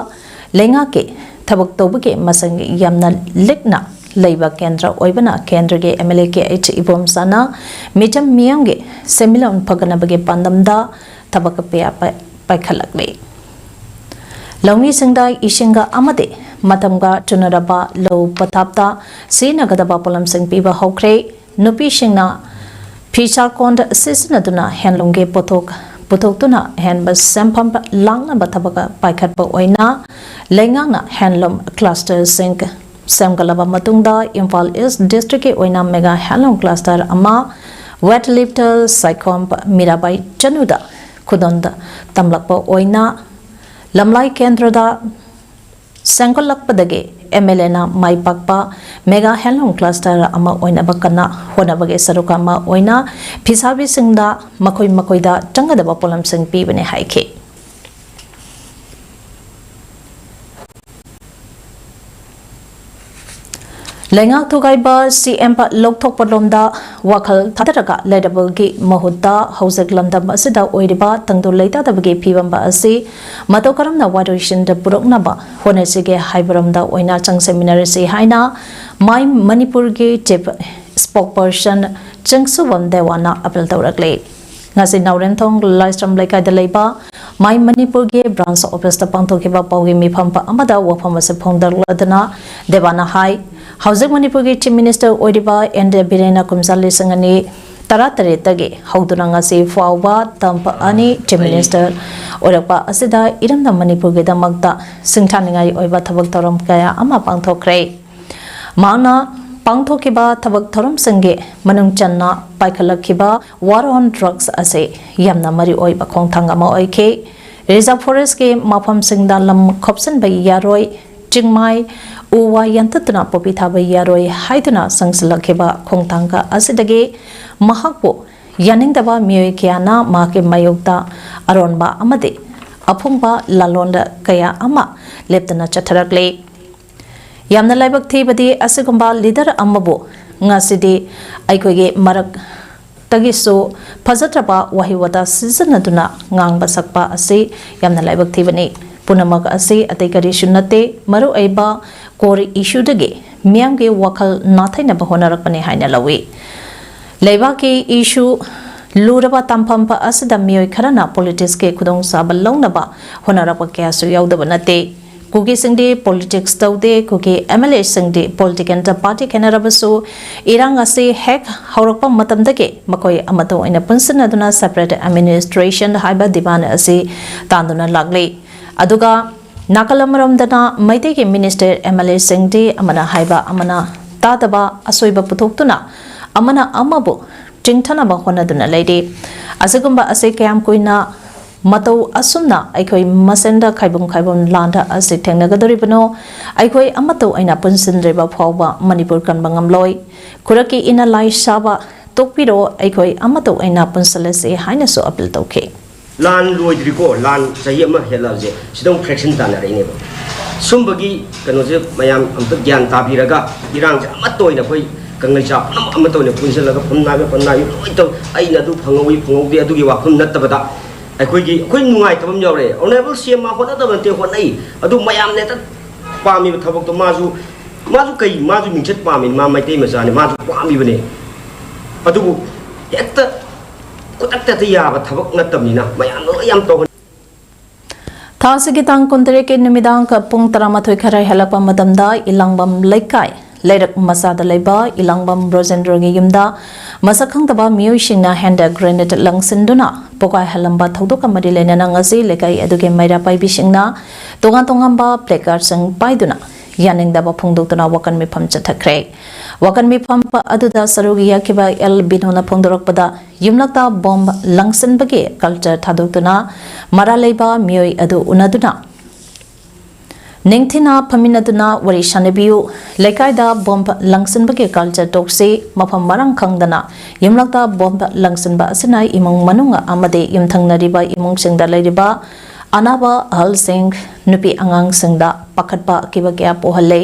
ꯂꯩꯉꯥꯛꯀꯤ ꯊꯕꯛ ꯇꯧꯕꯒꯤ ꯃꯁꯤꯡ ꯌꯥꯝꯅ ꯂꯤꯛꯅ ꯂꯩꯕ ꯀꯦꯟꯗ꯭ꯔ ꯑꯣꯏꯕꯅ ꯀꯦꯟꯗ꯭ꯔꯒꯤ M L A K H ꯏꯕꯣꯝꯆꯥꯅ ꯃꯤꯆꯝ ꯃꯤꯌꯥꯝꯒꯤ ꯁꯦꯟꯃꯤꯠꯂꯣꯟ ꯐꯒꯠꯅꯕꯒꯤ ꯄꯥꯟꯗꯝꯗ ꯊꯕꯛ ꯀꯌꯥ ꯄꯥꯏ-, ꯄꯥꯏꯈꯠꯂꯛꯂꯤ꯫ ꯂꯧꯃꯤꯁꯤꯡꯗ ꯏꯁꯤꯡꯒ ꯑꯃꯗꯤ ꯃꯇꯝꯒ ꯆꯨꯅꯔꯕ ꯂꯧ ꯄꯊꯥꯞꯇ ꯁꯤꯖꯤꯟꯅꯒꯗꯕ ꯄꯣꯠꯂꯝꯁꯤꯡ ꯄꯤꯕ ꯍꯧꯈ꯭ꯔꯦ꯫ ꯅꯨꯄꯤꯁꯤꯡꯅ ꯐꯤꯁꯥ ꯀꯣꯟꯗ ꯁꯤꯖꯤꯟꯅꯗꯨꯅ ꯍꯦꯟꯂꯨꯝꯒꯤ ꯄꯣꯠꯊꯣꯛ ꯄꯨꯊꯣꯛꯇꯨꯅ ꯑꯍꯦꯟꯕ ꯁꯦꯟꯐꯝ ꯂꯥꯛꯅꯕ ꯊꯕꯛ ꯄꯥꯏꯈꯠꯄ ꯑꯣꯏꯅ ꯂꯩꯉꯥꯛꯅ ꯍꯦꯟꯂꯨꯝ ꯀ꯭ꯂꯁꯇꯔꯁꯤꯡ ꯁꯦꯝꯒꯠꯂꯕ ꯃꯇꯨꯡꯗ ꯏꯝꯐꯥꯜ ꯏꯁ ꯗꯤꯁꯇ꯭ꯔꯤꯛꯀꯤ ꯑꯣꯏꯅ ꯃꯦꯒꯥ ꯍꯦꯟꯂꯨꯝ ꯀ꯭ꯂꯁꯇꯔ ꯑꯃ ꯋꯦꯠ ꯂꯤꯐꯇꯔ ꯁꯥꯏꯈꯣꯝ ꯃꯤꯔꯥꯕꯥꯏ ꯆꯅꯨꯗ ꯈꯨꯗꯣꯜ ꯇꯝꯂꯛꯄ ꯑꯣꯏꯅ ꯂꯝꯂꯥꯏ ꯀꯦꯟꯗ꯭ꯔꯗ ꯁꯦꯝꯒꯠꯂꯛꯄꯗꯒꯤ MLAꯅ ꯃꯥꯏ ꯄꯥꯛꯄ mega handloom cluster ꯑꯃ ꯑꯣꯏꯅꯕ ꯀꯟꯅ ꯍꯣꯠꯅꯕꯒꯤ ꯁꯔꯨꯛ ꯑꯃ ꯑꯣꯏꯅ ꯐꯤꯁꯥꯕꯤꯁꯤꯡꯗ ꯃꯈꯣꯏ ꯃꯈꯣꯏꯗ ꯆꯪꯒꯗꯕ ꯄꯣꯠꯂꯝꯁꯤꯡ ꯄꯤꯕꯅꯤ ꯍꯥꯏꯈꯤ꯫ ꯂꯩꯉꯥꯛ ꯊꯨꯒꯥꯏꯕ CM ꯂꯧꯊꯣꯛꯄ ꯂꯣꯝꯗ ꯋꯥꯈꯜ ꯊꯥꯗꯔꯒ ꯂꯩꯔꯕꯒꯤ ꯃꯍꯨꯠꯇ ꯍꯧꯖꯤꯛ ꯂꯝꯗꯝ ꯑꯁꯤꯗ ꯑꯣꯏꯔꯤꯕ ꯇꯪꯗꯨ ꯂꯩꯇꯥꯗꯕꯒꯤ ꯐꯤꯕꯝ ꯑꯁꯤ ꯃꯇꯧ ꯀꯔꯝꯅ ꯋꯥꯔꯣꯏꯁꯤꯟꯗ ꯄꯨꯔꯛꯅꯕ ꯍꯣꯠꯅꯁꯤꯒꯦ ꯍꯥꯏꯕꯔꯣꯝꯗ ꯑꯣꯏꯅ ꯆꯪꯁꯤꯟꯃꯤꯟꯅꯔꯁꯤ ꯍꯥꯏꯅ ꯃꯥꯏ ꯃꯅꯤꯄꯨꯔꯒꯤ Chief Spokesperson ꯆꯤꯡꯁꯨꯕꯝ ꯗꯦꯋꯥꯅ ꯑꯄꯤꯜ ꯇꯧꯔꯛꯂꯤ꯫ ꯉꯁꯤ ꯅꯥꯎꯔꯦꯝꯊꯣꯡ ꯂꯥꯏꯁ꯭ꯔꯝ ꯂꯩꯀꯥꯏꯗ ꯂꯩꯕ ꯃꯥꯏ ꯃꯅꯤꯄꯨꯔꯒꯤ branch officeꯇ ꯄꯥꯡꯊꯣꯛꯈꯤꯕ ꯄꯥꯎꯒꯤ ꯃꯤꯐꯝ ꯑꯃꯗ ꯋꯥꯐꯝ ꯑꯁꯤ ꯐꯣꯡꯗꯣꯛꯂꯗꯨꯅ ꯗꯦꯋꯥꯅ ꯍꯥꯏ, ꯍꯧꯖꯤꯛ ꯃꯅꯤꯄꯨꯔꯒꯤ Chief Minister ꯑꯣꯏꯔꯤꯕ ꯑꯦꯟ ꯕꯤꯔꯦꯟꯅ ꯀꯨꯝꯖꯥ ꯂꯤꯁꯤꯡ ꯑꯅꯤ ꯇꯔꯥꯇꯔꯦꯠꯇꯒꯤ ꯍꯧꯗꯨꯅ ꯉꯁꯤ ꯐꯥꯎꯕ ꯇꯝ ꯑꯅꯤ Chief Minister ꯑꯣꯏꯔꯛꯄ ꯑꯁꯤꯗ ꯏꯔꯝꯗꯝ ꯃꯅꯤꯄꯨꯔꯒꯤꯗꯃꯛꯇ ꯁꯤꯡꯊꯥꯅꯤꯡꯉꯥꯏ ꯑꯣꯏꯕ ꯊꯕꯛ ꯊꯧꯔꯝ ꯀꯌꯥ ꯑꯃ ꯄꯥꯡꯊꯣꯛꯈ꯭ꯔꯦ꯫ ꯃꯍꯥꯛꯅ ꯄꯥꯡꯊꯣꯛꯈꯤꯕ ꯊꯕꯛ ꯊꯧꯔꯝꯁꯤꯡꯒꯤ ꯃꯅꯨꯡ ꯆꯟꯅ ꯄꯥꯏꯈꯠꯂꯛꯈꯤꯕ war on drugs ꯑꯁꯤ ꯌꯥꯝꯅ ꯃꯔꯨ ꯑꯣꯏꯕ ꯈꯣꯡꯊꯥꯡ ꯑꯃ ꯑꯣꯏꯈꯤ꯫ Reserve forestꯀꯤ ꯃꯐꯝꯁꯤꯡꯗ ꯂꯝ ꯈꯣꯞꯆꯤꯟꯕ ꯌꯥꯔꯣꯏ, ꯆꯤꯡꯃꯥꯏ ꯎ ꯋꯥ ꯌꯥꯟꯊꯠꯇꯨꯅ ꯄꯣꯄꯤ ꯊꯥꯕ ꯌꯥꯔꯣꯏ ꯍꯥꯏꯗꯨꯅ ꯆꯪꯁꯤꯜꯂꯛꯈꯤꯕ ꯈꯣꯡꯊꯥꯡ ꯑꯁꯤꯗꯒꯤ ꯃꯍꯥꯛꯄꯨ ꯌꯥꯅꯤꯡꯗꯕ ꯃꯤꯑꯣꯏ ꯀꯌꯥꯅ ꯃꯍꯥꯛꯀꯤ ꯃꯥꯌꯣꯛꯇ ꯑꯔꯣꯟꯕ ꯑꯃꯗꯤ ꯑꯐꯨꯡꯕ ꯂꯥꯂꯣꯟ ꯀꯌꯥ ꯑꯃ ꯂꯦꯞꯇꯅ ꯆꯠꯊꯔꯛꯂꯤ꯫ ꯌꯥꯝꯅ ꯂꯥꯏꯕꯛ ꯊꯤꯕꯗꯤ ꯑꯁꯤꯒꯨꯝꯕ leader ꯑꯃꯕꯨ ꯉꯁꯤꯗꯤ ꯑꯩꯈꯣꯏꯒꯤ ꯃꯔꯛꯇꯒꯤꯁꯨ ꯐꯖꯗ꯭ꯔꯕ ꯋꯥꯍꯩ ꯋꯥꯇꯥ ꯁꯤꯖꯤꯟꯅꯗꯨꯅ ꯉꯥꯡꯕ ꯁꯛꯄ ꯑꯁꯤ ꯌꯥꯝꯅ ꯂꯥꯏꯕꯛ ꯊꯤꯕꯅꯤ꯫ ꯄꯨꯝꯅꯃꯛ ꯑꯁꯤ ꯑꯇꯩ ꯀꯔꯤꯁꯨ ꯅꯠꯇꯦ, ꯃꯔꯨꯑꯣꯏꯕ core issueꯗꯒꯤ ꯃꯤꯌꯥꯝꯒꯤ ꯋꯥꯈꯜ ꯅꯥꯊꯩꯅꯕ ꯍꯣꯠꯅꯔꯛꯄꯅꯤ ꯍꯥꯏꯅ ꯂꯧꯏ꯫ ꯂꯩꯕꯥꯛꯀꯤ issue ꯂꯨꯔꯕ ꯇꯥꯡꯐꯝ ꯑꯁꯤꯗ ꯃꯤꯑꯣꯏ ꯈꯔꯅ politicsꯀꯤ ꯈꯨꯗꯣꯡꯆꯥꯕ ꯂꯧꯅꯕ ꯍꯣꯠꯅꯔꯛꯄ ꯀꯌꯥꯁꯨ ꯌꯥꯎꯗꯕ ꯅꯠꯇꯦ꯫ ꯀꯨꯀꯤꯁꯤꯡꯗꯤ politics ꯇꯧꯗꯦ, ꯀꯨꯀꯤ MLAꯁꯤꯡꯗꯤ political party ꯈꯦꯠꯅꯔꯕꯁꯨ ꯏꯔꯥꯡ ꯑꯁꯤ ꯍꯦꯛ ꯍꯧꯔꯛꯄ ꯃꯇꯝꯗꯒꯤ ꯃꯈꯣꯏ ꯑꯃꯠꯇ ꯑꯣꯏꯅ ꯄꯨꯟꯁꯤꯟꯅꯗꯨꯅ separate administration ꯍꯥꯏꯕ demand ꯑꯁꯤ ꯇꯥꯟꯗꯨꯅ ꯂꯥꯛꯂꯤ꯫ ꯑꯗꯨꯒ ꯅꯥꯀꯜ ꯑꯃꯔꯣꯝꯗꯅ ꯃꯩꯇꯩꯒꯤ minister MLAꯁꯤꯡꯗꯤ ꯑꯃꯅ ꯍꯥꯏꯕ ꯑꯃꯅ ꯇꯥꯗꯕ ꯑꯁꯣꯏꯕ ꯄꯨꯊꯣꯛꯇꯨꯅ ꯑꯃꯅ ꯑꯃꯕꯨ ꯆꯤꯡꯊꯅꯕ ꯍꯣꯠꯅꯗꯨꯅ ꯂꯩꯔꯤ꯫ ꯑꯁꯤꯒꯨꯝꯕ ꯑꯁꯤ ꯀꯌꯥꯝ ꯀꯨꯏꯅ ꯃꯇꯧ ꯑꯁꯨꯝꯅ ꯑꯩꯈꯣꯏ ꯃꯁꯦꯟꯗ ꯈꯥꯏꯕꯨꯝ ꯈꯥꯏꯕꯨꯝ ꯂꯥꯟꯗ ꯑꯁꯤ ꯊꯦꯡꯅꯒꯗꯧꯔꯤꯕꯅꯣ? ꯑꯩꯈꯣꯏ ꯑꯃꯠꯇ ꯑꯣꯏꯅ ꯄꯨꯟꯁꯤꯟꯗ꯭ꯔꯤꯕ ꯐꯥꯎꯕ ꯃꯅꯤꯄꯨꯔ ꯀꯟꯕ ꯉꯝꯂꯣꯏ꯫ ꯈꯨꯔꯛꯀꯤ ꯏꯅ ꯂꯥꯏ ꯁꯥꯕ ꯇꯣꯛꯄꯤꯔꯣ, ꯑꯩꯈꯣꯏ ꯑꯃꯠꯇ ꯑꯣꯏꯅ ꯄꯨꯟꯁꯤꯜꯂꯁꯤ ꯍꯥꯏꯅꯁꯨ ꯑꯄꯤꯜ ꯇꯧꯈꯤ꯫ ꯂꯥꯟ ꯂꯣꯏꯗ꯭ꯔꯤꯀꯣ, ꯂꯥꯟ ꯆꯍꯤ ꯑꯃ ꯍꯦꯜꯂꯛꯑꯕꯁꯦ, ꯁꯤꯗ ꯑꯃꯨꯛ ꯐ꯭ꯔꯦꯛꯁꯟ ꯇꯥꯟꯅꯔꯛꯏꯅꯦꯕ꯫ ꯁꯨꯝꯕꯒꯤ ꯀꯩꯅꯣꯁꯦ ꯃꯌꯥꯝ ꯑꯝꯇ ꯒ꯭ꯌꯥꯟ ꯇꯥꯕꯤꯔꯒ, ꯏꯔꯥꯡꯁꯦ ꯑꯃꯠꯇ ꯑꯣꯏꯅ ꯑꯩꯈꯣꯏ ꯀꯪꯂꯩꯆꯥ ꯄꯨꯝꯅꯃꯛ ꯑꯃꯠꯇ ꯑꯣꯏꯅ ꯄꯨꯟꯁꯤꯜꯂꯒ, ꯐꯝꯅꯥꯏꯕ ꯐꯝꯅꯥꯏꯕ ꯂꯣꯏ ꯇꯧ, ꯑꯩꯅ ꯑꯗꯨ ꯐꯪꯍꯧꯋꯤ ꯐꯪꯍꯧꯗꯦ ꯑꯗꯨꯒꯤ ꯋꯥꯐꯝ ꯅꯠꯇꯕꯗ, ꯑꯩꯈꯣꯏꯒꯤ, ꯑꯩꯈꯣꯏ ꯅꯨꯡꯉꯥꯏꯇꯕ ꯑꯃ ꯌꯥꯎꯔꯦ꯫ ꯑꯣꯅꯔꯦꯕꯜ ꯁꯤ ꯑꯦꯝ ꯃꯥ ꯍꯣꯠꯅꯗꯕ ꯅꯠꯇꯦ, ꯍꯣꯠꯅꯩ꯫ ꯑꯗꯨ ꯃꯌꯥꯝꯅ ꯍꯦꯛꯇ ꯄꯥꯝꯃꯤꯕ ꯊꯕꯛꯇꯣ ꯃꯥꯁꯨ, ꯃꯥꯁꯨ ꯀꯩ, ꯃꯥꯁꯨ ꯃꯤꯡꯆꯠ ꯄꯥꯝꯃꯤꯅꯤ, ꯃꯥ ꯃꯩꯇꯩ ꯃꯆꯥꯅꯤ, ꯃꯥꯁꯨ ꯄꯥꯝꯃꯤꯕꯅꯦ꯫ ꯑꯗꯨꯕꯨ ꯍꯦꯛꯇ ꯈꯨꯗꯛꯇ ꯍꯦꯛꯇ ꯌꯥꯕ ꯊꯕꯛ ꯅꯠꯇꯕꯅꯤꯅ ꯃꯌꯥꯝꯅ ꯂꯣꯏ ꯌꯥꯝ ꯇꯧꯍꯟ- ꯊꯥ ꯑꯁꯤꯒꯤ ꯇꯥꯡ ꯀꯨꯟꯇꯔꯦꯠꯀꯤ ꯅꯨꯃꯤꯗꯥꯡ ꯄꯨꯡ ꯇꯔꯥꯃꯥꯊꯣꯏ ꯈꯔ ꯍꯦꯜꯂꯛꯄ ꯃꯇꯝꯗ ꯏꯂꯥꯡꯕꯝ ꯂꯩꯀꯥꯏ ꯂꯩꯔꯛ ꯃꯆꯥꯗ ꯂꯩꯕ ꯏꯂꯥꯡꯕꯝ ꯕ꯭ꯔꯣꯖꯦꯟꯗ꯭ꯔꯣꯒꯤ ꯌꯨꯝꯗ ꯃꯁꯛ ꯈꯪꯗꯕ ꯃꯤꯑꯣꯏꯁꯤꯡꯅ ꯍꯦꯟ ꯒ꯭ꯔꯦꯅꯦꯗ ꯂꯪꯁꯤꯟꯗꯨꯅ ꯄꯣꯈꯥꯏꯍꯜꯂꯝꯕ ꯊꯧꯗꯣꯛꯀ ꯃꯔꯤ ꯂꯩꯅꯅ ꯉꯁꯤ ꯂꯩꯀꯥꯏ ꯑꯗꯨꯒꯤ ꯃꯩꯔꯥ ꯄꯥꯏꯕꯤꯁꯤꯡꯅ ꯇꯣꯉꯥꯟ ꯇꯣꯉꯥꯟꯕ ꯄ꯭ꯂꯦꯀꯥꯔꯗꯁꯤꯡ ꯄꯥꯏꯗꯨꯅ ꯌꯥꯅꯤꯡꯗꯕ ꯐꯣꯡꯗꯣꯛꯇꯨꯅ ꯋꯥꯀꯟ ꯃꯤꯐꯝ ꯆꯠꯊꯈ꯭ꯔꯦ꯫ ꯋꯥꯀꯟ ꯃꯤꯐꯝ ꯑꯗꯨꯗ ꯁꯔꯨꯛ ꯌꯥꯈꯤꯕ ꯑꯦꯜ ꯕꯤꯅꯣꯅ ꯐꯣꯡꯗꯣꯔꯛꯄꯗ, ꯌꯨꯝꯂꯛꯇ ꯕꯣꯝ ꯂꯪꯁꯤꯟꯕꯒꯤ ꯀꯜꯆꯔ ꯊꯥꯗꯣꯛꯇꯨꯅ ꯃꯔꯥꯜ ꯂꯩꯕ ꯃꯤꯑꯣꯏ ꯑꯗꯨ ꯎꯅꯗꯨꯅ ꯅꯤꯡꯊꯤꯅ ꯐꯝꯃꯤꯟꯅꯗꯨꯅ ꯋꯥꯔꯤ ꯁꯥꯅꯕꯤꯌꯨ꯫ ꯂꯩꯀꯥꯏꯗ ꯕꯣꯝ ꯂꯪꯁꯤꯟꯕꯒꯤ ꯀꯜꯆꯔ ꯇꯣꯛꯁꯤ꯫ ꯃꯐꯝ ꯃꯔꯥꯡ ꯈꯪꯗꯅ ꯌꯨꯝꯂꯛꯇ ꯕꯣꯝ ꯂꯪꯁꯤꯟꯕ ꯑꯁꯤꯅ ꯏꯃꯨꯡ ꯃꯅꯨꯡ ꯑꯃꯗꯤ ꯌꯨꯝꯊꯪꯅꯔꯤꯕ ꯏꯃꯨꯡꯁꯤꯡꯗ ꯂꯩꯔꯤꯕ ꯑꯅꯥꯕ ꯑꯍꯜꯁꯤꯡ, ꯅꯨꯄꯤ ꯑꯉꯥꯡꯁꯤꯡꯗ ꯄꯥꯈꯠꯄ ꯑꯀꯤꯕ ꯀꯌꯥ ꯄꯣꯛꯍꯜꯂꯦ꯫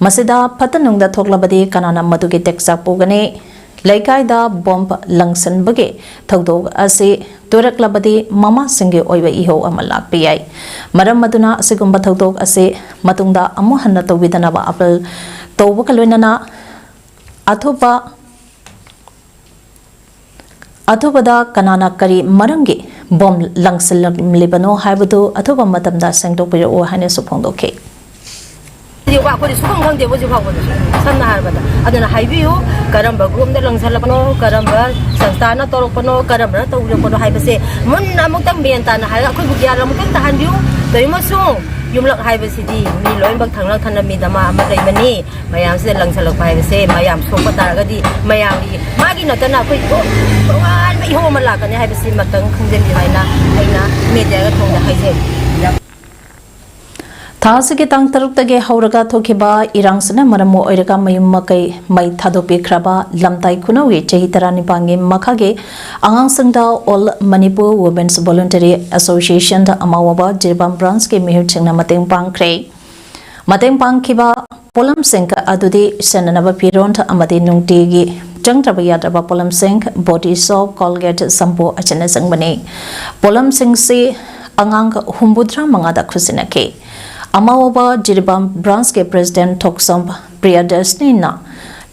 ꯃꯁꯤꯗ ꯐꯠꯇ ꯅꯨꯡꯗ ꯊꯣꯛꯂꯕꯗꯤ ꯀꯅꯥꯅ ꯃꯗꯨꯒꯤ ꯇꯦꯛꯆꯥꯛ ꯄꯨꯒꯅꯤ? ꯂꯩꯀꯥꯏꯗ ꯕꯣꯝ ꯂꯪꯁꯤꯟꯕꯒꯤ ꯊꯧꯗꯣꯛ ꯑꯁꯤ ꯇꯣꯏꯔꯛꯂꯕꯗꯤ ꯃꯃꯥꯁꯤꯡꯒꯤ ꯑꯣꯏꯕ ꯏꯍꯧ ꯑꯃ ꯂꯥꯛꯄ ꯌꯥꯏ꯫ ꯃꯔꯝ ꯑꯗꯨꯅ ꯑꯁꯤꯒꯨꯝꯕ ꯊꯧꯗꯣꯛ ꯑꯁꯤ ꯃꯇꯨꯡꯗ ꯑꯃꯨꯛ ꯍꯟꯅ ꯇꯧꯕꯤꯗꯅꯕ ꯑꯄꯤꯜ ꯇꯧꯕꯒ ꯂꯣꯏꯅꯅ ꯑꯊꯨꯕ, ꯑꯊꯨꯕꯗ ꯀꯅꯥꯅ ꯀꯔꯤ ꯃꯔꯝꯒꯤ ꯕꯣꯝ ꯂꯪꯁꯤꯜꯂꯝꯂꯤꯕꯅꯣ ꯍꯥꯏꯕꯗꯨ ꯑꯊꯨꯕ ꯃꯇꯝꯗ ꯁꯦꯡꯗꯣꯛꯄꯤꯔꯛꯎ ꯍꯥꯏꯅꯁꯨ ꯐꯣꯡꯗꯣꯛꯈꯤ꯫ ꯍꯧꯖꯤꯛ ꯑꯩꯈꯣꯏꯗꯤ ꯁꯨꯈꯪ ꯈꯪꯗꯦꯕ ꯍꯧꯖꯤꯛ ꯐꯥꯎꯕꯗꯁꯨ, ꯁꯝꯅ ꯍꯥꯏꯔꯕꯗ꯫ ꯑꯗꯨꯅ ꯍꯥꯏꯕꯤꯌꯨ, ꯀꯔꯝꯕ ꯒ꯭ꯔꯨꯞꯅ ꯂꯪꯁꯜꯂꯛꯄꯅꯣ, ꯀꯔꯝꯕ ꯁꯪꯁꯊꯥꯅ ꯇꯧꯔꯛꯄꯅꯣ, ꯀꯔꯝꯕꯅ ꯇꯧꯔꯛꯄꯅꯣ ꯍꯥꯏꯕꯁꯦ ꯃꯨꯟꯅ ꯑꯃꯨꯛꯇꯪ ꯃꯦꯟ ꯇꯥꯅ ꯍꯥꯏꯔꯒ ꯑꯩꯈꯣꯏꯕꯨ ꯒ꯭ꯌꯥꯟ ꯑꯃꯨꯛꯇꯪ ꯇꯥꯍꯟꯕꯤꯌꯨ꯫ ꯇꯧꯏꯃꯁꯨꯡ ꯌꯨꯝꯂꯛ ꯍꯥꯏꯕꯁꯤꯗꯤ ꯃꯤ ꯂꯣꯏꯅꯃꯛ ꯊꯪꯅ ꯊꯪꯅ ꯃꯤ ꯗꯃꯥ ꯑꯃ ꯂꯩꯕꯅꯤ꯫ ꯃꯌꯥꯝꯁꯤꯗ ꯂꯪꯁꯜꯂꯛꯄ ꯍꯥꯏꯕꯁꯦ ꯃꯌꯥꯝ ꯁꯣꯛꯄ ꯇꯥꯔꯒꯗꯤ ꯃꯌꯥꯝꯒꯤ, ꯃꯥꯒꯤ ꯅꯠꯇꯅ ꯑꯩꯈꯣꯏ ꯇꯣꯉꯥꯟꯕ ꯏꯍꯧ ꯑꯃ ꯂꯥꯛꯀꯅꯤ ꯍꯥꯏꯕꯁꯤ ꯃꯇꯝ ꯈꯪꯖꯤꯟꯕꯤꯌꯨ ꯍꯥꯏꯅ ꯑꯩꯅ ꯃꯤꯗꯤꯌꯥꯒ ꯊꯣꯡꯗ ꯍꯥꯏꯖꯔꯤ꯫ ꯊꯥ ꯑꯁꯤꯒꯤ ꯇꯥꯡ ꯇꯔꯨꯛꯇꯒꯤ ꯍꯧꯔꯒ ꯊꯣꯛꯈꯤꯕ ꯏꯔꯥꯡꯁꯤꯅ ꯃꯔꯝ ꯑꯣꯏꯔꯒ ꯃꯌꯨꯝ ꯃꯀꯩ ꯃꯩ ꯊꯥꯗꯣꯛꯄꯤꯈ꯭ꯔꯕ ꯂꯝꯇꯥꯏ ꯈꯨꯅꯧꯒꯤ ꯆꯍꯤ ꯇꯔꯥꯅꯤꯄꯥꯟꯒꯤ ꯃꯈꯥꯒꯤ ꯑꯉꯥꯡꯁꯤꯡꯗ All Manipur Women's Voluntary Association ꯑꯃꯥꯋꯥꯕ Jiribam branchꯀꯤ ꯃꯤꯍꯨꯠꯁꯤꯡꯅ ꯃꯇꯦꯡ ꯄꯥꯡꯈ꯭ꯔꯦ꯫ ꯃꯇꯦꯡ ꯄꯥꯡꯈꯤꯕ ꯄꯣꯠꯂꯝꯁꯤꯡ ꯑꯗꯨꯗꯤ ꯁꯦꯟꯅꯅꯕ ꯐꯤꯔꯣꯟ ꯑꯃꯗꯤ ꯅꯨꯡꯇꯤꯒꯤ ꯆꯪꯗ꯭ꯔꯕ ꯌꯥꯗ꯭ꯔꯕ ꯄꯣꯠꯂꯝꯁꯤꯡ, body soap, Colgate, shampoo ꯑꯁꯤꯅꯆꯤꯡꯕꯅꯤ꯫ ꯄꯣꯠꯂꯝꯁꯤꯡꯁꯤ ꯑꯉꯥꯡ ꯍꯨꯝꯐꯨꯇꯔꯥ ꯃꯉꯥꯗ ꯈꯨꯠꯁꯤꯟꯅꯈꯤ꯫ ꯑꯃꯥꯋꯥꯕ ꯖꯤꯔꯤꯕꯥꯝ branchꯀꯤ president ꯊꯣꯛꯁꯝ ꯄ꯭ꯔꯤꯌꯗꯔꯁꯅꯤꯅ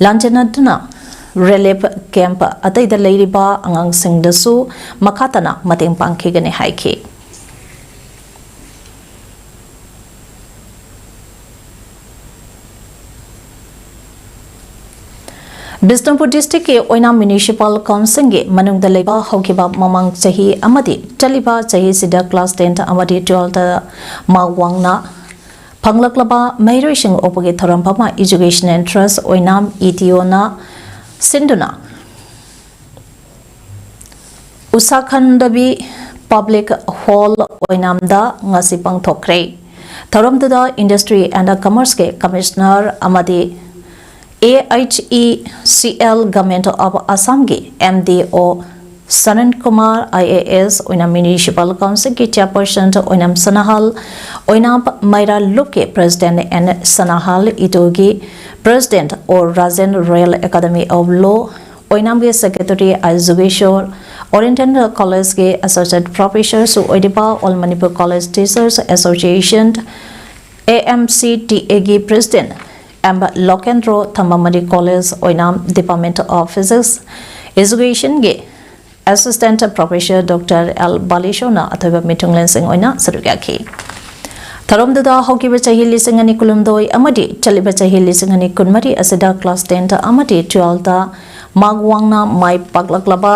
ꯂꯥꯟꯖꯦꯟꯅꯗꯨꯅ relief camp ꯑꯇꯩꯗ ꯂꯩꯔꯤꯕ ꯑꯉꯥꯡꯁꯤꯡꯗꯁꯨ ꯃꯈꯥ ꯇꯥꯅ ꯃꯇꯦꯡ ꯄꯥꯡꯈꯤꯒꯅꯤ ꯍꯥꯏꯈꯤ꯫ ꯕꯤꯁꯅꯨꯄꯨꯔ districtꯀꯤ ꯑꯣꯏꯅꯥꯝ Municipal Councilꯒꯤ ꯃꯅꯨꯡꯗ ꯂꯩꯕ ꯍꯧꯈꯤꯕ ꯃꯃꯥꯡ ꯆꯍꯤ ꯑꯃꯗꯤ ꯆꯠꯂꯤꯕ ꯆꯍꯤꯁꯤꯗ class ten ꯑꯃꯗꯤ twelve mark ꯋꯥꯡꯅ ꯐꯪꯂꯛꯂꯕ ꯃꯍꯩꯔꯣꯏꯁꯤꯡ ꯑꯣꯛꯄꯒꯤ ꯊꯧꯔꯝ ꯑꯃ Education and Trust ꯑꯣꯏꯅꯥꯝ ETOꯅ ꯁꯤꯟꯗꯨꯅ ꯎꯁꯥꯈꯟꯗꯕꯤ Public Hall ꯑꯣꯏꯅꯥꯝꯗ ꯉꯁꯤ ꯄꯥꯡꯊꯣꯛꯈ꯭ꯔꯦ꯫ ꯊꯧꯔꯝꯗꯨꯗ Industry and Commerceꯀꯤ Commissioner ꯑꯃꯗꯤ AHECL Government of Assamꯒꯤ MDO ꯁꯅꯟ ꯀꯨꯃꯥꯔ IAS ꯑꯣꯏꯅꯥꯝ Municipal Councilꯒꯤ Chairperson ꯑꯣꯏꯅꯥꯝ ꯁꯅꯥꯍꯜ, ꯑꯣꯏꯅꯥꯝ ꯃꯩꯔꯥ ꯂꯨꯞꯀꯤ President ꯑꯦꯟ ꯁꯅꯥꯍꯜ, ꯏꯇꯣꯒꯤ President O Rajen, Royal Academy of Law ꯑꯣꯏꯅꯥꯝꯒꯤ Secretary I Jugeshor, Oriental Collegeꯀꯤ Associate Professorꯁꯨ ꯑꯣꯏꯔꯤꯕ All Manipur College Teachers Association, AMCTAꯒꯤ President M Lokendro, Thambamari College ꯑꯣꯏꯅꯥꯝ Department of Physics Educationꯒꯤ Assistant Professor Doctor L Balison ꯑꯊꯣꯏꯕ ꯃꯤꯊꯨꯡꯂꯦꯟꯁꯤꯡ ꯑꯣꯏꯅ ꯁꯔꯨꯛ ꯌꯥꯈꯤ꯫ ꯊꯧꯔꯝꯗꯨꯗ ꯍꯧꯈꯤꯕ ꯆꯍꯤ ꯂꯤꯁꯤꯡ ꯑꯅꯤ ꯀꯨꯟꯍꯨꯝꯗꯣꯏ ꯑꯃꯗꯤ ꯆꯠꯂꯤꯕ ꯆꯍꯤ ꯂꯤꯁꯤꯡ ꯑꯅꯤ ꯀꯨꯟꯃꯔꯤ ꯑꯁꯤꯗ class ten ꯑꯃꯗꯤ twelve mark ꯋꯥꯡꯅ ꯃꯥꯏ ꯄꯥꯛꯂꯛꯂꯕ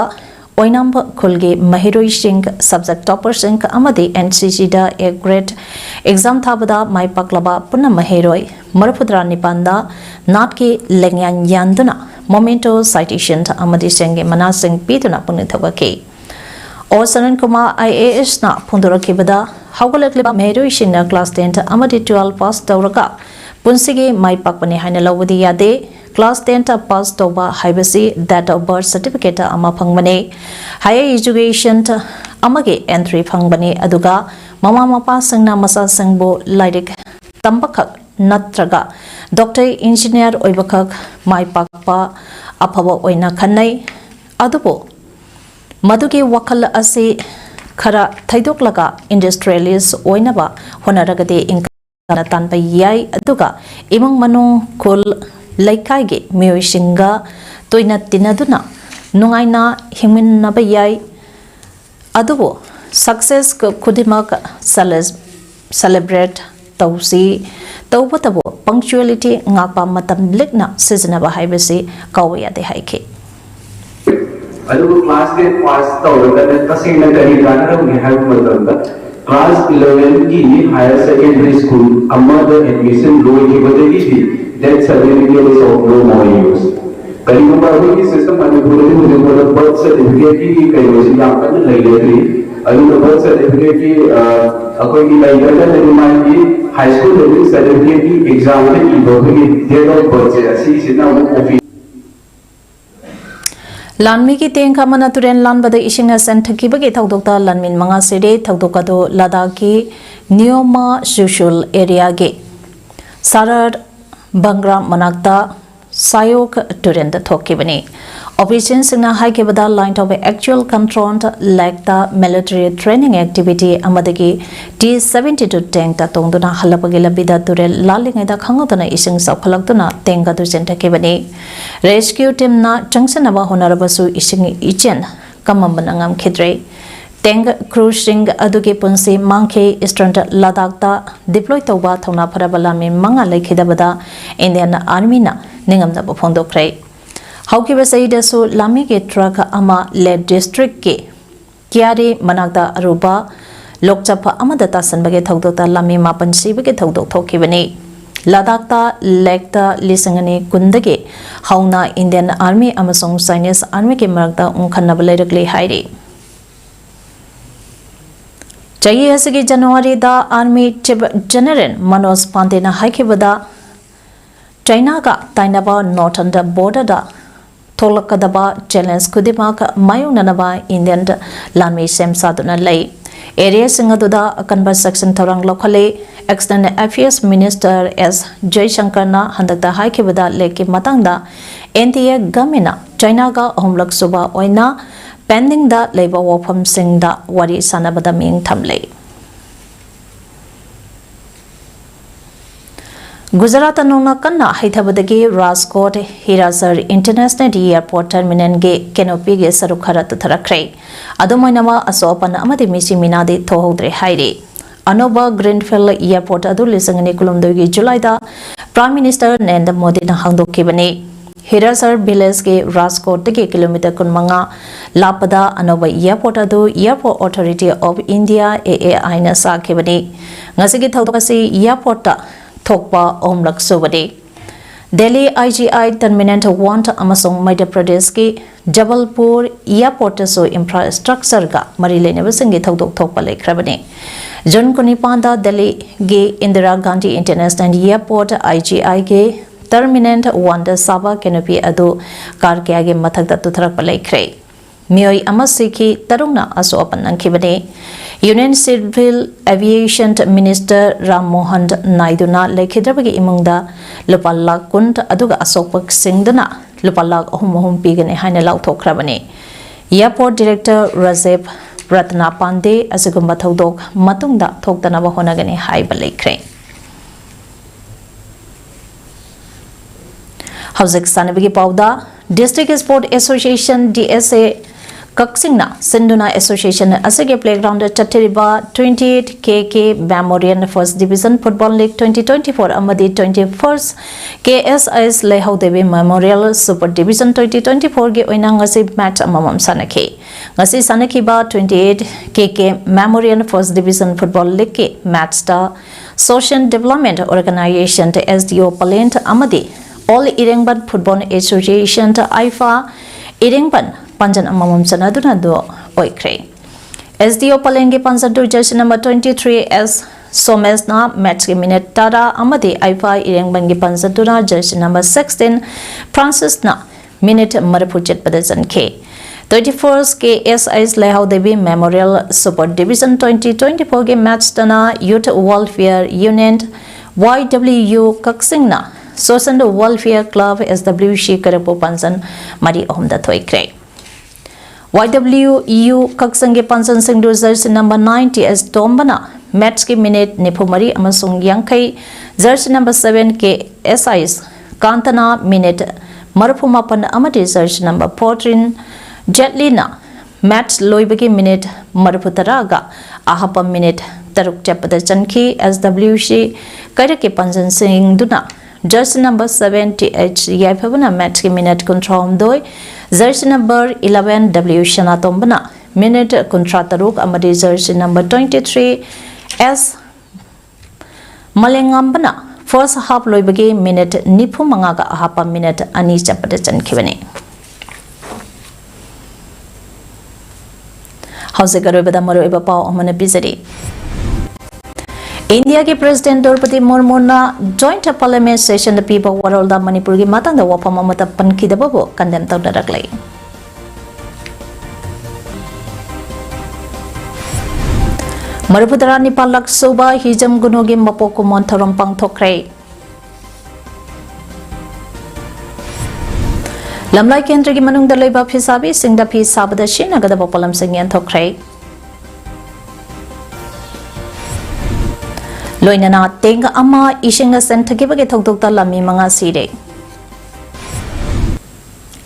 ꯑꯣꯏꯅꯥꯝ ꯈꯨꯜꯒꯤ ꯃꯍꯩꯔꯣꯏꯁꯤꯡ, subject topperꯁꯤꯡ ꯑꯃꯗꯤ NCCꯗ A grade exam ꯊꯥꯕꯗ ꯃꯥꯏ ꯄꯥꯛꯂꯕ ꯄꯨꯟꯅ ꯃꯍꯩꯔꯣꯏ ꯃꯔꯤꯐꯨꯇꯔꯥ ꯅꯤꯄꯥꯟꯗ ꯅꯥꯠꯀꯤ ꯂꯦꯡꯌꯥꯟ ꯌꯥꯟꯗꯨꯅ ꯃꯣꯃꯦꯟꯇꯣ, ꯁꯥꯏꯇꯦꯁꯟ ꯑꯃꯗꯤ ꯁꯦꯟꯒꯤ ꯃꯅꯥꯁꯤꯡ ꯄꯤꯗꯨꯅ ꯄꯨꯛꯅꯤꯡ ꯊꯧꯒꯠꯈꯤ꯫ ꯑꯣ ꯁꯅꯟ ꯀꯨꯃꯥꯔ ꯑꯥꯏ ꯑꯦ ꯑꯦꯁꯅ ꯐꯣꯡꯗꯣꯔꯛꯈꯤꯕꯗ, ꯍꯧꯒꯠꯂꯛꯂꯤꯕ ꯃꯍꯩꯔꯣꯏꯁꯤꯡꯅ ꯀ꯭ꯂꯥꯁ ꯇꯦꯟ ꯑꯃꯗꯤ ꯇꯨꯋꯦꯜꯐ ꯄꯥꯁ ꯇꯧꯔꯒ ꯄꯨꯟꯁꯤꯒꯤ ꯃꯥꯏ ꯄꯥꯛꯄꯅꯤ ꯍꯥꯏꯅ ꯂꯧꯕꯗꯤ ꯌꯥꯗꯦ꯫ ꯀ꯭ꯂꯥꯁ ꯇꯦꯟ ꯄꯥꯁ ꯇꯧꯕ ꯍꯥꯏꯕꯁꯤ date of birth certificate ꯑꯃ ꯐꯪꯕꯅꯤ꯫ Higher education ꯑꯃꯒꯤ entry ꯐꯪꯕꯅꯤ, ꯑꯗꯨꯒ ꯃꯃꯥ ꯃꯄꯥꯁꯤꯡꯅ ꯃꯆꯥꯁꯤꯡꯕꯨ ꯂꯥꯏꯔꯤꯛ ꯇꯝꯕꯈꯛ ꯅꯠꯇ꯭ꯔꯒ ꯗꯣꯛꯇꯔ, ꯏꯟꯖꯤꯅꯤꯌꯥꯔ ꯑꯣꯏꯕꯈꯛ ꯃꯥꯏ ꯄꯥꯛꯄ ꯑꯐꯕ ꯑꯣꯏꯅ ꯈꯟꯅꯩ꯫ ꯑꯗꯨꯕꯨ ꯃꯗꯨꯒꯤ ꯋꯥꯈꯜ ꯑꯁꯤ ꯈꯔ ꯊꯩꯗꯣꯛꯂꯒ industrialist ꯑꯣꯏꯅꯕ ꯍꯣꯠꯅꯔꯒꯗꯤ ꯏꯟꯀꯝ ꯇꯥꯟꯕ ꯌꯥꯏ, ꯑꯗꯨꯒ ꯏꯃꯨꯡ ꯃꯅꯨꯡ, ꯈꯨꯜ ꯂꯩꯀꯥꯏꯒꯤ ꯃꯤꯑꯣꯏꯁꯤꯡꯒ ꯇꯣꯏꯅ ꯇꯤꯟꯅꯗꯨꯅ ꯅꯨꯡꯉꯥꯏꯅ ꯍꯤꯡꯃꯤꯟꯅꯕ ꯌꯥꯏ꯫ ꯑꯗꯨꯕꯨ success ꯈꯨꯗꯤꯡꯃꯛ celebrate ꯇꯧꯁꯤ, ꯇꯧꯕꯇꯕꯨ punctuality ꯉꯥꯛꯄ, ꯃꯇꯝ ꯂꯤꯛꯅ ꯁꯤꯖꯤꯟꯅꯕ ꯍꯥꯏꯕꯁꯤ ꯀꯥꯎꯕ ꯌꯥꯗꯦ ꯍꯥꯏꯈꯤ꯫ ꯑꯗꯨꯕꯨ ꯀ꯭ꯂꯥꯁ ꯇꯦꯟ ꯄꯥꯁ ꯇꯧꯔꯒꯅ ꯇꯁꯦꯡꯅ ꯀꯔꯤ ꯀꯥꯟꯅꯔꯝꯒꯦ ꯍꯥꯏꯕ ꯃꯇꯝꯗ, ꯀ꯭ꯂꯥꯁ ꯏꯂꯚꯦꯟꯒꯤ higher secondary school ꯑꯃꯗ admission ꯂꯣꯏꯈꯤꯕꯗꯒꯤꯗꯤ that certificate is of no more use꯫ ꯀꯔꯤꯒꯨꯝꯕ ꯑꯩꯈꯣꯏꯒꯤ system ꯃꯅꯤꯄꯨꯔꯗꯗꯤ ꯍꯧꯖꯤꯛ ꯐꯥꯎꯗ birth certificate ꯀꯤ ꯀꯩꯅꯣꯁꯤ ꯌꯥꯝ ꯀꯟꯅ ꯂꯩꯅꯗ꯭ꯔꯤ꯫ ꯑꯗꯨꯅ birth certificate ꯀꯤ ꯑꯩꯈꯣꯏꯒꯤ ꯂꯩꯇ꯭ꯔꯒꯗꯤ ꯃꯥꯒꯤ high school leaving certificate ꯀꯤ exam ꯗ ꯏꯕ ꯑꯩꯈꯣꯏꯒꯤ date of birth ꯁꯦ, ꯑꯁꯤꯁꯤꯅ ꯑꯃꯨꯛ office ꯂꯥꯟꯃꯤꯒꯤ ꯇꯦꯡꯀ ꯑꯃꯅ ꯇꯨꯔꯦꯜ ꯂꯥꯟꯕꯗ ꯏꯁꯤꯡꯅ ꯆꯦꯟꯊꯈꯤꯕꯒꯤ ꯊꯧꯗꯣꯛꯇ ꯂꯥꯟꯃꯤ ꯃꯉꯥ ꯁꯤꯔꯦ꯫ ꯊꯧꯗꯣꯛ ꯑꯗꯨ ꯂꯗꯥꯈꯀꯤ ꯅꯤꯌꯣꯃꯥ ꯁꯨꯁꯨꯜ ꯑꯦꯔꯤꯌꯥꯒꯤ ꯁꯥꯔꯥꯔ ꯕꯪꯒ꯭ꯔꯥ ꯃꯅꯥꯛꯇ ꯁꯥꯌꯣꯛ ꯇꯨꯔꯦꯜꯗ ꯊꯣꯛꯈꯤꯕꯅꯤ꯫ ꯑꯣꯐꯤꯁꯤꯌꯦꯜꯁꯤꯡꯅ ꯍꯥꯏꯈꯤꯕꯗ, line of actual control ꯂꯦꯛꯇ military training activity ꯑꯃꯗꯒꯤ T seventy two tank ꯇ ꯇꯣꯡꯗꯨꯅ ꯍꯜꯂꯛꯄꯒꯤ ꯂꯝꯕꯤꯗ ꯇꯨꯔꯦꯜ ꯂꯥꯜꯂꯤꯉꯩꯗ ꯈꯪꯍꯧꯗꯅ ꯏꯁꯤꯡ ꯆꯥꯎꯈꯠꯂꯛꯇꯨꯅ tank ꯑꯗꯨ ꯆꯦꯟꯊꯈꯤꯕꯅꯤ꯫ Rescue team ꯅ ꯆꯪꯁꯤꯟꯅꯕ ꯍꯣꯠꯅꯔꯕꯁꯨ ꯏꯁꯤꯡ ꯏꯆꯦꯜ ꯀꯝꯃꯝꯕꯅ ꯉꯝꯈꯤꯗ꯭ꯔꯦ꯫ Tank crew ꯁꯤꯡ ꯑꯗꯨꯒꯤ ꯄꯨꯟꯁꯤ ꯃꯥꯡꯈꯤ꯫ Eastern ꯂꯗꯥꯈꯇ deploy ꯇꯧꯕ ꯊꯧꯅꯥ ꯐꯔꯕ ꯂꯥꯟꯃꯤ ꯃꯉꯥ ꯂꯩꯈꯤꯗꯕꯗ Indian Army ꯅ ꯅꯤꯡꯉꯝꯗꯕ ꯐꯣꯡꯗꯣꯛꯈ꯭ꯔꯦ꯫ ꯍꯧꯈꯤꯕ ꯆꯍꯤꯗꯁꯨ ꯂꯥꯟꯃꯤꯒꯤ truck ꯑꯃ Leh district ꯀꯤ ꯀꯤꯌꯥꯔꯤ ꯃꯅꯥꯛꯇ ꯑꯔꯨꯕ ꯂꯣꯛꯆꯠꯄ ꯑꯃꯗ ꯇꯥꯁꯟꯕꯒꯤ ꯊꯧꯗꯣꯛꯇ ꯂꯥꯟꯃꯤ ꯃꯥꯄꯟ ꯁꯤꯕꯒꯤ ꯊꯧꯗꯣꯛ ꯊꯣꯛꯈꯤꯕꯅꯤ꯫ ꯂꯗꯥꯈꯇ ꯂꯦꯛꯇ ꯂꯤꯁꯤꯡ ꯑꯅꯤ ꯀꯨꯟꯗꯒꯤ ꯍꯧꯅ Indian Army ꯑꯃꯁꯨꯡ Chinese Armyꯒꯤ ꯃꯔꯛꯇ ꯎꯪꯈꯟꯅꯕ ꯂꯩꯔꯛꯂꯤ ꯍꯥꯏꯔꯤ꯫ ꯆꯍꯤ ꯑꯁꯤꯒꯤ ꯖꯅꯋꯥꯔꯤꯗ Army Chief General Manoj ꯄꯥꯟꯗꯦꯅ ꯍꯥꯏꯈꯤꯕꯗ, ꯆꯥꯏꯅꯥꯒ ꯇꯥꯏꯅꯕ northern borderꯗ ꯊꯣꯛꯂꯛꯀꯗꯕ challenge ꯈꯨꯗꯤꯡꯃꯛ ꯃꯥꯌꯣꯛꯅꯅꯕ Indian ꯂꯥꯟꯃꯤ ꯁꯦꯝ ꯁꯥꯗꯨꯅ ꯂꯩ꯫ Areaꯁꯤꯡ ꯑꯗꯨꯗ ꯑꯀꯟꯕ ꯆꯦꯛꯁꯤꯟ ꯊꯧꯔꯥꯡ ꯂꯧꯈꯠꯂꯤ꯫ External Affairs Minister S ꯖꯌꯁꯪꯀꯔꯅ ꯍꯟꯗꯛꯇ ꯍꯥꯏꯈꯤꯕꯗ ꯂꯦꯛꯀꯤ ꯃꯇꯥꯡꯗ N D A governmentꯅ ꯆꯥꯏꯅꯥꯒ ꯑꯍꯨꯝꯂꯛ ꯁꯨꯕ ꯑꯣꯏꯅ pendingꯗ ꯂꯩꯕ ꯋꯥꯐꯝꯁꯤꯡꯗ ꯋꯥꯔꯤ ꯁꯥꯟꯅꯕꯗ ꯃꯤꯠꯌꯦꯡ ꯊꯝꯂꯤ꯫ ꯒꯨꯖꯔꯥꯠꯇ ꯅꯣꯡꯅ ꯀꯟꯅ ꯍꯩꯊꯕꯗꯒꯤ ꯔꯥꯖꯀꯣꯠ ꯍꯤꯔꯥꯁꯔ International Airport Terminalꯒꯤ canopyꯒꯤ ꯁꯔꯨꯛ ꯈꯔ ꯇꯨꯊꯔꯛꯈ꯭ꯔꯦ꯫ ꯑꯗꯨꯝ ꯑꯣꯏꯅꯃꯛ, ꯑꯁꯣꯛ ꯑꯄꯟ ꯑꯃꯗꯤ ꯃꯤꯁꯤ ꯃꯤꯅꯥꯗꯤ ꯊꯣꯛꯍꯧꯗ꯭ꯔꯦ ꯍꯥꯏꯔꯤ꯫ ꯑꯅꯧꯕ Greenfield Airport ꯑꯗꯨ ꯂꯤꯁꯤꯡ ꯑꯅꯤ ꯀꯨꯟꯍꯨꯝꯗꯣꯏꯒꯤ Julyꯗ Prime Minister ꯅꯔꯦꯟꯗ꯭ꯔ ꯃꯣꯗꯤꯅ ꯍꯥꯡꯗꯣꯛꯈꯤꯕꯅꯤ꯫ ꯍꯤꯔꯥꯁꯔ villageꯀꯤ ꯔꯥꯖꯀꯣꯠꯇꯒꯤ kilometre ꯀꯨꯟꯃꯉꯥ ꯂꯥꯞꯄꯗ ꯑꯅꯧꯕ airport ꯑꯗꯨ Airport Authority of India, A A Iꯅ ꯁꯥꯈꯤꯕꯅꯤ꯫ ꯉꯁꯤꯒꯤ ꯊꯧꯗꯣꯛ ꯑꯁꯤ airportꯇ ꯊꯣꯛꯄ ꯑꯍꯨꯝꯂꯛ ꯁꯨꯕꯅꯤ꯫ Delhi I G I Terminal one ꯑꯃꯁꯨꯡ ꯃꯙ꯭ꯌ ꯄ꯭ꯔꯗꯦꯁꯀꯤ ꯖꯕꯜꯄꯨꯔ airportꯇꯁꯨ infrastructureꯒ ꯃꯔꯤ ꯂꯩꯅꯕꯁꯤꯡꯒꯤ ꯊꯧꯗꯣꯛ ꯊꯣꯛꯄ ꯂꯩꯈ꯭ꯔꯕꯅꯤ꯫ June ꯀꯨꯟꯅꯤꯄꯥꯟꯗ ꯗꯦꯜꯂꯤꯒꯤ Indira Gandhi International Airport, I G Iꯒꯤ Terminal oneꯗ ꯁꯥꯕ canopy ꯑꯗꯨ car ꯀꯌꯥꯒꯤ ꯃꯊꯛꯇ ꯇꯨꯊꯔꯛꯄ ꯂꯩꯈ꯭ꯔꯦ꯫ ꯃꯤꯑꯣꯏ ꯑꯃ ꯁꯤꯈꯤ, ꯇꯔꯨꯛꯅ ꯑꯁꯣꯛ ꯑꯄꯟ ꯅꯪꯈꯤꯕꯅꯤ꯫ Union Civil Aviation Minister Ram Mohan ꯅꯥꯏꯗꯨꯅ ꯂꯩꯈꯤꯗ꯭ꯔꯕꯒꯤ ꯏꯃꯨꯡꯗ ꯂꯨꯄꯥ ꯂꯥꯈ ꯀꯨꯟ ꯑꯗꯨꯒ ꯑꯁꯣꯛꯄꯁꯤꯡꯗꯨꯅ ꯂꯨꯄꯥ ꯂꯥꯈ ꯑꯍꯨꯝ ꯑꯍꯨꯝ ꯄꯤꯒꯅꯤ ꯍꯥꯏꯅ ꯂꯥꯎꯊꯣꯛꯈ꯭ꯔꯕꯅꯤ꯫ Airport Director ꯔꯥꯖꯦꯕ ꯔꯠꯅ ꯄꯥꯟꯗꯦ ꯑꯁꯤꯒꯨꯝꯕ ꯊꯧꯗꯣꯛ ꯃꯇꯨꯡꯗ ꯊꯣꯛꯇꯅꯕ ꯍꯣꯠꯅꯒꯅꯤ ꯍꯥꯏꯕ ꯂꯩꯈ꯭ꯔꯦ꯫ ꯍꯧꯖꯤꯛ ꯁꯥꯟꯅꯕꯒꯤ ꯄꯥꯎꯗ, District Sport Association, D S A, ꯀꯛꯆꯤꯡꯅ ꯁꯤꯟꯗꯨꯅ association ꯑꯁꯤꯒꯤ playgroundꯗ ꯆꯠꯊꯔꯤꯕ twenty-eight K K Memorial First Division Football League twenty twenty-four ꯑꯃꯗꯤ twenty-first K S S ꯂꯩꯍꯧꯗꯦꯕꯤ Memorial Super Division twenty twenty-fourꯒꯤ ꯑꯣꯏꯅ ꯉꯁꯤ match ꯑꯃꯃꯝ ꯁꯥꯟꯅꯈꯤ꯫ ꯉꯁꯤ ꯁꯥꯟꯅꯈꯤꯕ twenty-eight K K Memorial First Division Football Leagueꯀꯤ matchꯇ Social Development Organization, S D O Palen ꯑꯃꯗꯤ All Irengband Football Association, ꯑꯥꯏꯐꯥ, ꯏꯔꯦꯡꯕꯟ ꯄꯥꯟꯖꯟ ꯑꯃꯃꯝ ꯆꯟꯅꯗꯨꯅ draw ꯑꯣꯏꯈ꯭ꯔꯦ꯫ S D O Palen ꯒꯤ ꯄꯥꯟꯖꯟꯗꯨ jersey number twenty three S ꯁꯣꯃꯦꯁꯅ match ꯀꯤ minute ꯇꯔꯥ ꯑꯃꯗꯤ ꯑꯥꯏꯐꯥ ꯏꯔꯦꯡꯕꯟꯒꯤ ꯄꯥꯟꯖꯟꯗꯨꯅ jersey number sixteen ꯐ꯭ꯔꯥꯟꯁꯤꯁꯅ minute ꯃꯔꯤꯐꯨ ꯆꯠꯄꯗ ꯆꯟꯈꯤ꯫ Twenty four K S I S ꯂꯩꯍꯥꯎ Devi Memorial Super Division twenty twenty four ꯒꯤ match ꯇꯅ Youth Welfare Union, Y W U, ꯀꯛꯆꯤꯡꯅ Social Welfare Club, S W C, ꯀꯩꯔꯛꯄꯨ ꯄꯥꯟꯖꯟ ꯃꯔꯤ ꯑꯍꯨꯝꯗ ꯊꯣꯏꯈ꯭ꯔꯦ꯫ Y W U ꯀꯛꯆꯤꯡꯒꯤ ꯄꯥꯟꯖꯟꯁꯤꯡꯗꯨ jersey number nine T S ꯇꯣꯝꯕꯅ match ꯀꯤ minute ꯅꯤꯐꯨ ꯃꯔꯤ ꯑꯃꯁꯨꯡ ꯌꯥꯡꯈꯩ, jersey number seven K S I S ꯀꯥꯟꯇꯅ minute ꯃꯔꯤꯐꯨ ꯃꯥꯄꯟ ꯑꯃꯗꯤ jersey number fourteen ꯖꯦꯠꯂꯤꯅ match ꯂꯣꯏꯕꯒꯤ minute ꯃꯔꯤꯐꯨ ꯇꯔꯥꯒ ꯑꯍꯥꯞꯄ minute ꯇꯔꯨꯛ ꯆꯠꯄꯗ ꯆꯟꯈꯤ꯫ S W C ꯀꯩꯔꯛꯀꯤ ꯄꯥꯟꯖꯟꯁꯤꯡꯗꯨꯅ jersey number seven T H ꯌꯥꯏꯐꯕꯅ match ꯀꯤ minute ꯀꯨꯟꯊ꯭ꯔꯥꯍꯨꯝꯗꯣꯏ, jersey number eleven W ꯁꯅꯥꯇꯣꯝꯕꯅ minute ꯀꯨꯟꯊ꯭ꯔꯥ ꯇꯔꯨꯛ ꯑꯃꯗꯤ jersey number twenty three S ꯃꯂꯦꯉꯥꯝꯕꯅ first half ꯂꯣꯏꯕꯒꯤ minute ꯅꯤꯐꯨ ꯃꯉꯥꯒ ꯑꯍꯥꯞꯄ minute ꯑꯅꯤ ꯆꯠꯄꯗ ꯆꯟꯈꯤꯕꯅꯤ꯫ ꯍꯧꯖꯤꯛ ꯑꯔꯣꯏꯕꯗ ꯃꯔꯨꯑꯣꯏꯕ ꯄꯥꯎ ꯑꯃꯅ ꯄꯤꯖꯔꯤ꯫ ꯏꯟꯗꯤꯌꯥꯒꯤ President ꯗ꯭ꯔꯧꯄꯗꯤ ꯃꯨꯔꯃꯨꯅ Joint Parliament Session ꯗ ꯄꯤꯕ ꯋꯥꯔꯣꯜꯗ ꯃꯅꯤꯄꯨꯔꯒꯤ ꯃꯇꯥꯡꯗ ꯋꯥꯐꯝ ꯑꯃꯠꯇ ꯄꯟꯈꯤꯗꯕꯕꯨ condemn ꯇꯧꯅꯔꯛꯂꯦ꯫ ꯃꯔꯤꯐꯨꯇꯔꯥ ꯅꯤꯄꯥꯜ ꯂꯛ ꯁꯨꯕ ꯍꯤꯖꯝ ꯒꯨꯅꯨꯒꯤ ꯃꯄꯣꯛ ꯀꯨꯝꯑꯣꯟ ꯊꯧꯔꯝ ꯄꯥꯡꯊꯣꯛꯈ꯭ꯔꯦ꯫ ꯂꯝꯂꯥꯏ ꯀꯦꯟꯗ꯭ꯔꯒꯤ ꯃꯅꯨꯡꯗ ꯂꯩꯕ ꯐꯤꯁꯥꯕꯤꯁꯤꯡꯗ ꯐꯤ ꯁꯥꯕꯗ ꯁꯤꯖꯤꯟꯅꯒꯗꯕ ꯄꯣꯠꯂꯝꯁꯤꯡ ꯌꯦꯟꯊꯣꯛꯈ꯭ꯔꯦ꯫ ꯂꯣꯏꯅꯅ tank ꯑꯃ ꯏꯁꯤꯡꯅ ꯆꯦꯟꯊꯈꯤꯕꯒꯤ ꯊꯧꯗꯣꯛꯇ ꯂꯝꯃꯤ ꯃꯉꯥ ꯁꯤꯔꯦ꯫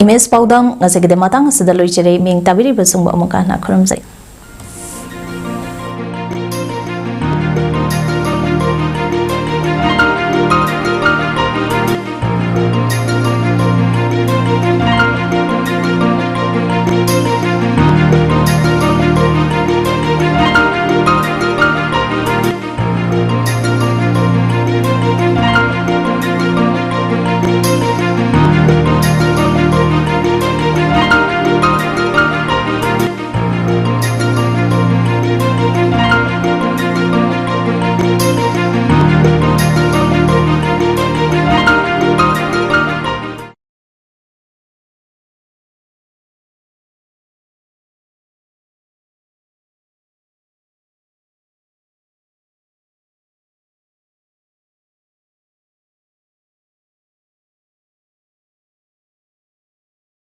Image ꯄꯥꯎꯗꯝ ꯉꯁꯤꯒꯤꯗꯤ ꯃꯇꯥꯡ ꯑꯁꯤꯗ ꯂꯣꯏꯖꯔꯦ꯫ ꯃꯤꯡ ꯇꯥꯕꯤꯔꯤꯕꯁꯤꯡꯕꯨ ꯑꯃꯨꯛ ꯍꯟꯅ ꯈꯨꯔꯨꯝꯖꯩ꯫